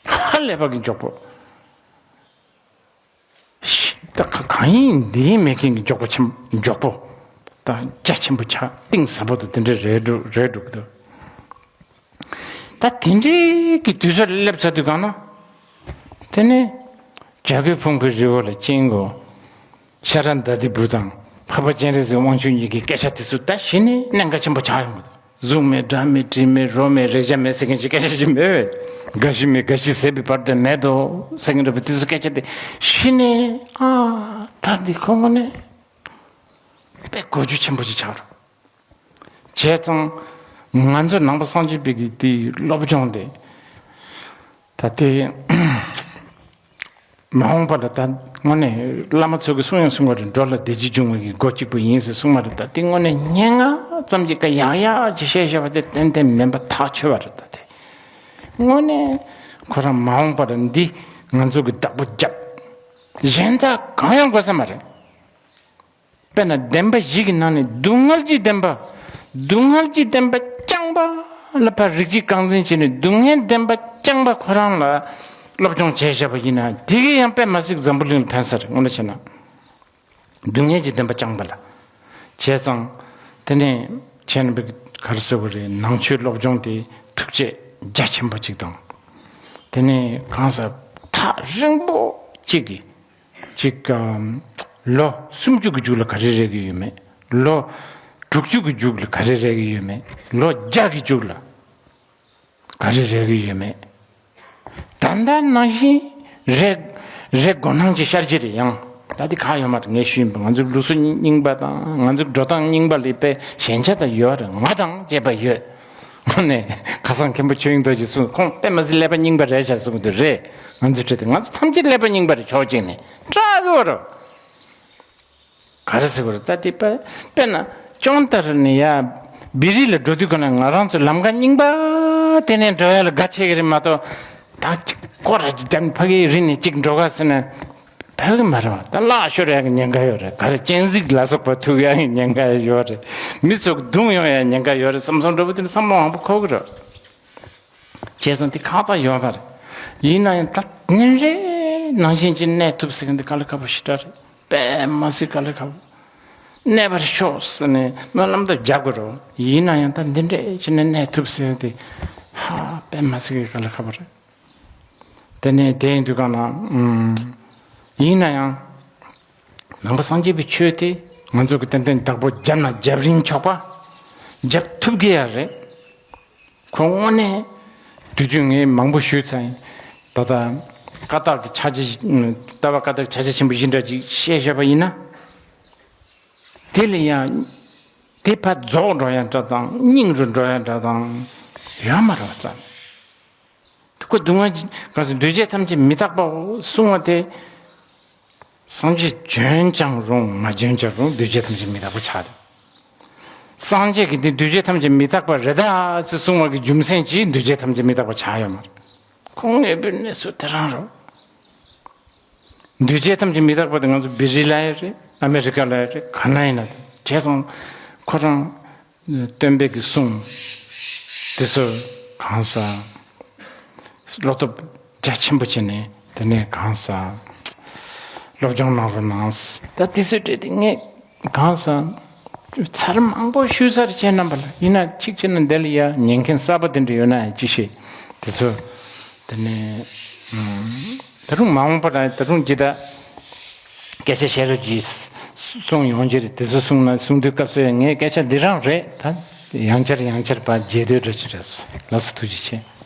ཧ་ལས་པ་གི་མགྱོགས་པོ། ད་ག་གང་ཡིན་འདི་ཡིན་མེད་མཁན་གྱི་མགྱོགས་པོ་ཆེན། མགྱོགས་པོ་དང་རྒྱ་ཆེན་པོ་ཆགས། གཏིང་ཟབ་པོ་དང་དེ་འདྲ་རེད་འགྲོ་རེད་འགྲོ་གི་འདུག་ད་དེ་འདྲའི་གི་དུས་ཚོད་སླེབས་ཚར་དུས་གང་ན། དེ་ནས་བྱ་རྒོད་ཕུང་པོའི་རི་བོ་ལ་སྐྱེས་འགོ། ཤ་ར་དྭ་ཏིའི་བུ་དང་འཕགས་པ་སྤྱན་རས་གཟིགས་དབང་ཕྱུག་གཉིས་ཀྱི་སྐད་ཆ་དེ་ཚོ་ད་གཞི་ནས་གནད་འགག་ཆེན་པོ་ཆགས་ཡོང་གི་འདུག་གཟུགས་མེད་སྒྲ་མེད་དྲི་མེད་རོ་མེད་རེག་བྱ་མེད་ཟེར་མཁན་གྱི་སྐད་ཆ་ཞིག་མེད་པས། རྒ་ཤི་མེད་རྒ་ཤི་ཟད་པའི་བར་དུ་མེད་དོ་ཟེར་མཁན་འདྲ་པོ་དེ་ཚོ་སྐད་ཆ་དེ་གཞི་ནས། ཨ། ད་འདི་ཁོ་དངོས་གནས་དཔེ་གོ་རྒྱུ་ཆེན་པོ་ཞིག་ཆགས་རེད། བྱས་ཙང་ང་ཚོ་ནང་པ་སངས་རྒྱས་པའི་གི་དེའི་སློབ་སྦྱོང་དེ། ད་དེ་མ་འོངས་པ་ལ་ད་དངོས་གནས་བླ་མ་ཚོ་གི་གསུང་ཡང་གསུང་བ་རེད། འགྲོ་ལ་བདེ་སྐྱིད་འབྱུང་བའི་གི་སྒོ་གཅིག་པུ་ཡིན་ཟེར་གསུངས་པ་རེད། ད་དེ་དངོས་གནས་སྙན་ངག་ཙམ་གྱི་ཀ་ཡག་ཡག་ཅིག་བཤད་བཤད་པ་དེ་ཏན་ཏན་མིན་པ་ཐག་ཆོད་པ་རེད། ད་དེ་དངོས་གནས་ཁོ་རང་མ་འོངས་པ་ལ་འདི་ང་ཚོ་གི་བདག་པོ་རྒྱབ། གཞན་དག་གང་ཡང་དགོས་ས་མ་རེད། དཔེར་ན་བདེན་པ་བཞི་གི་ནང་ནས་སྡུག་བསྔལ་གྱི་བདེན་པ། སྡུག་བསྔལ་གྱི་བདེན་པ་རྐྱང་པ་ལ་ཕར་རིགས་གཅིག་རྐང་འཛིན་བྱས་ནས། སྡུག་བསྔལ་བདེན་པ་རྐྱང་པ་ཁོ་རང་ལ་སློབ་སྦྱོང་བྱས་བཞག་པ་ཡིན་ན། དེ་གི་ཡང་དཔེ་མ་སྲིད་འཛམ་བུ་གླིང་ལ་ཕན་ས་རེད། དངོས་གནས་བྱས་ན། སྡུག་བསྔལ་གྱི་བདེན་པ་རྐྱང་པ་ལ། བྱས་ཙང་། དེ་ནས་ཁྱེད་རྣམ་པས་ག་རེ་ཟེར་བ་རེད། ནང་ཆོས་སློབ་སྦྱོང་དེ་ཐུགས་རྗེ་རྒྱ་ཆེན་པོ་ཅིག་དང་། དེ་ནས་གང་ཟག་ཐག་རིང་པོ་གཅིག་གིས་གཅིག་ཨམ། ལོ་སུམ་ཅུ་གི་མཇུག་ལ་ག་རེ་རེག་གི་ཡོད་མེད། ལོ་དྲུག་ཅུ་གི་མཇུག་ལ་ག་རེ་རེག་གི་ཡོད་མེད། ལོ་བརྒྱ་གི་མཇུག་ལ་ག་རེ་རེག་གི་ཡོད་མེད། ད་ལྟ་ནང་བཞིན་རེག་རེག་དགོས་སྣང་ཅིག་ཤར་གྱི་རེད། ཡང་ད་འདི་ག་ཡོད་མ་རེད། ངས་ཞུས་ཡིན་པ། ང་ཚོའི་ལུགས་སྲོལ་རྙིང་པ་དང་ང་ཚོའི་འགྲོ་སྟངས་རྙིང་པ་ལ་དཔེ་ཞན་ཆ་དང་ཡོད་རེད། ང་དང་བཅས་པ་ཡོད། དངོས་གནས་ཁ་སང་མཁན་པོ་ཆོས་དབྱིངས་རྡོ་རྗེས་གསུངས། ཁོང་དཔེ་མ་སྲིད་ཀླད་པ་རྙིང་པ་རེད་ཤག་གསུངས་འདུག་རེད། ང་ཚོའི་གྲས་དེ་ང་ཚོ་ཐམས་ཅད་ཀླད་པ་རྙིང་པ་རེད། ཕྱོགས་གཅིག་ནས་སྐྲག་གི་ཡོད་རེད། ག་རེ་ཟེར་དགོས་རེད། ད་དེ་དཔེ་དཔེར་ན་ཅོང་ཏར་ནས་ཡ་བི་རི་ལ་འགྲོ་དུས་ག་ན་ང་རང་ཚོ་ལམ་ཁ་རྙིང་པ་དེ་ནས་འགྲོ་ཡ་ལ་དགའ་ཆེ་གི་རེད་མ་གཏོགས། ད་ཅིག་སྐོར་ར་ཅིག་བརྒྱབ་ནས་ཕ་གིའི་རི་ནས་ཅིག་འགྲོ་ག་ཟེར་ན་ཕ་གི་མ་རེད་བ། ད་གླག་ཤོར་ཡ་གི་ཉེན་ཁ་ཡོད་རེད། ག་རེ་སྤྱན་གཟིགས་ལ་སོགས་པ་ཐུག་ཡ་གི་ཉེན་ཁ་ཡོད་རེད། མི་ཚོ་གདུང་ཡོང་ཡ་ཉེན་ཁ་ཡོད་རེད་བསམ་བསམ་འདྲ་པོ་དེ་ནི་བསམ་བློ་མང་པོ་འཁོར་གི་རེད། བྱས་ཙང་དེ་ཁག་ཐག་ཡོད་མ་རེད། ཡིན་ན་ཡང་ད་ཉིན་རེ་ནང་བཞིན་གྱི་གནས་ཐུབ་ཟེར་མཁན་དེ་དཀའ་ལས་ཁག་པོ་ཞེ་དྲག་རེད། དཔེ་མ་སྲིད་དཀའ་ལས་ཁག་པོ། གནས་པར་ཤོག་ཟེར་ནས་སྨོན་ལམ་དང་རྒྱག་དགོས་རེད། ཡིན་ན་ཡང་ད་འདི་འདྲས་བྱས་ནས་གནས་ཐུབ་ཟེར་དེ་ཧ་དཔེ་མ་སྲིད་ཀྱི་དཀའ་ལས་ཁག་པོ་རེད། དེ་ནས་དེ་ཡིན་དུས་གང་ན་ཨུམ། ཡིན་ན་ཡང་ནང་པ་སངས་རྒྱས་པའི་ཆོས་དེ་ང་ཚོ་གི་ཏན་ཏན་བདག་པོ་བརྒྱབ་ན་རྒྱབ་རིན་ཆོག་པ་བརྒྱབ་ཐུབ་ཀྱི་ཡ་རེད། ཁོ་དངོས་གནས་དུས་རྒྱུན་ངས་མང་པོ་ཞུས་ཚར་ཡིན། ད་ལྟ་ཀ་དག་གི་ཕྱག་རྗེས་ལྟ་བ་ཀ་དག་ཕྱག་རྗེས་ཆེན་པོ་བཞི་འདྲ་ཅིག་བཤད་བཞག་པ་ཡིན་ན། དེ་ལ་ཡང་དེ་ཕར་རྫོགས་འགྲོ་ཡ་འདྲ་དང་རྙིང་རུ་འགྲོ་ཡ་འདྲ་དང་ཡོད་མ་རེད་བ་ཙམ། ཁོ་སྡུག་བསྔལ་ག་ཚོད་འདུས་བྱས་ཐམས་ཅད་མི་རྟག་པའོ་གསུང་བ་དེ། སངས་རྒྱས་བྱོན་ཀྱང་རུང་མ་བྱོན་ཀྱང་རུང་འདུས་བྱས་ཐམས་ཅད་མི་རྟག་པ་ཆགས་ཏེ། སངས་རྒྱས་ཀྱིས་འདི་འདུས་བྱས་ཐམས་ཅད་མི་རྟག་པ་རེད་ད་ཅེས་གསུང་བ་གི་རྒྱུ་མཚན་གྱིས་འདུས་བྱས་ཐམས་ཅད་མི་རྟག་པ་ཆགས་ཡོད་མ་རེད། ཁོང་ངེས་པའི་གནས་ཚུལ་དེ་རང་རེད། འདུས་བྱས་ཐམས་ཅད་མི་རྟག་པ་དེ་ང་ཚོ་བི་རི་ལ་ཡོད་རེད། ཨ་མེ་རི་ཀ་ལ་ཡོད་རེད། ག་ན་ཡིན་ན་དེ་བྱས་ཙང་ཁོ་རང་སྟོན་པའི་གི་གསུང་དེ་ཚོ་གང་ཟག་བློ་སྟོབས་རྒྱ་ཆེན་པོ་བྱས་ནས་དེ་ནས་གང་ཟག་སློབ་སྦྱོང་གནང་རོགས་གནང་། ད་དེ་ཚོའི་གྲས་དེ་ངས་གང་ཟག་ཚར་མང་པོ་ཞུས་ཚར་བྱས་རྣམ་པ་ལ་ཡིན་ན་གཅིག་བྱས་ན་འདི་ལ་ཡ་ཉན་མཁན་གསར་པ་དེ་འདྲ་ཡོད་ན་ཡང་ཅི་ཤེས། དེ་ཚོ་དེ་ནས་ད་རུང་མ་འོངས་པ་ལ་ད་རུང་ཇི་ལྟར་སྐད་ཆ་བཤད་རོགས་གྱིས། གསུང་ཡོང་རྒྱུ་རེད། དེ་ཚོ་གསུང་ན་གསུང་དུས་སྐབས་སུ་ཡང་ངའི་སྐད་ཆ་འདི་རང་རེད། ད་ཡང་བསྐྱར་ཡང་བསྐྱར་ཕར་རྒྱས་སྡོད་འགྲོ་གི་རེད། ལགས་སོ། ཐུགས་རྗེ་ཆེ།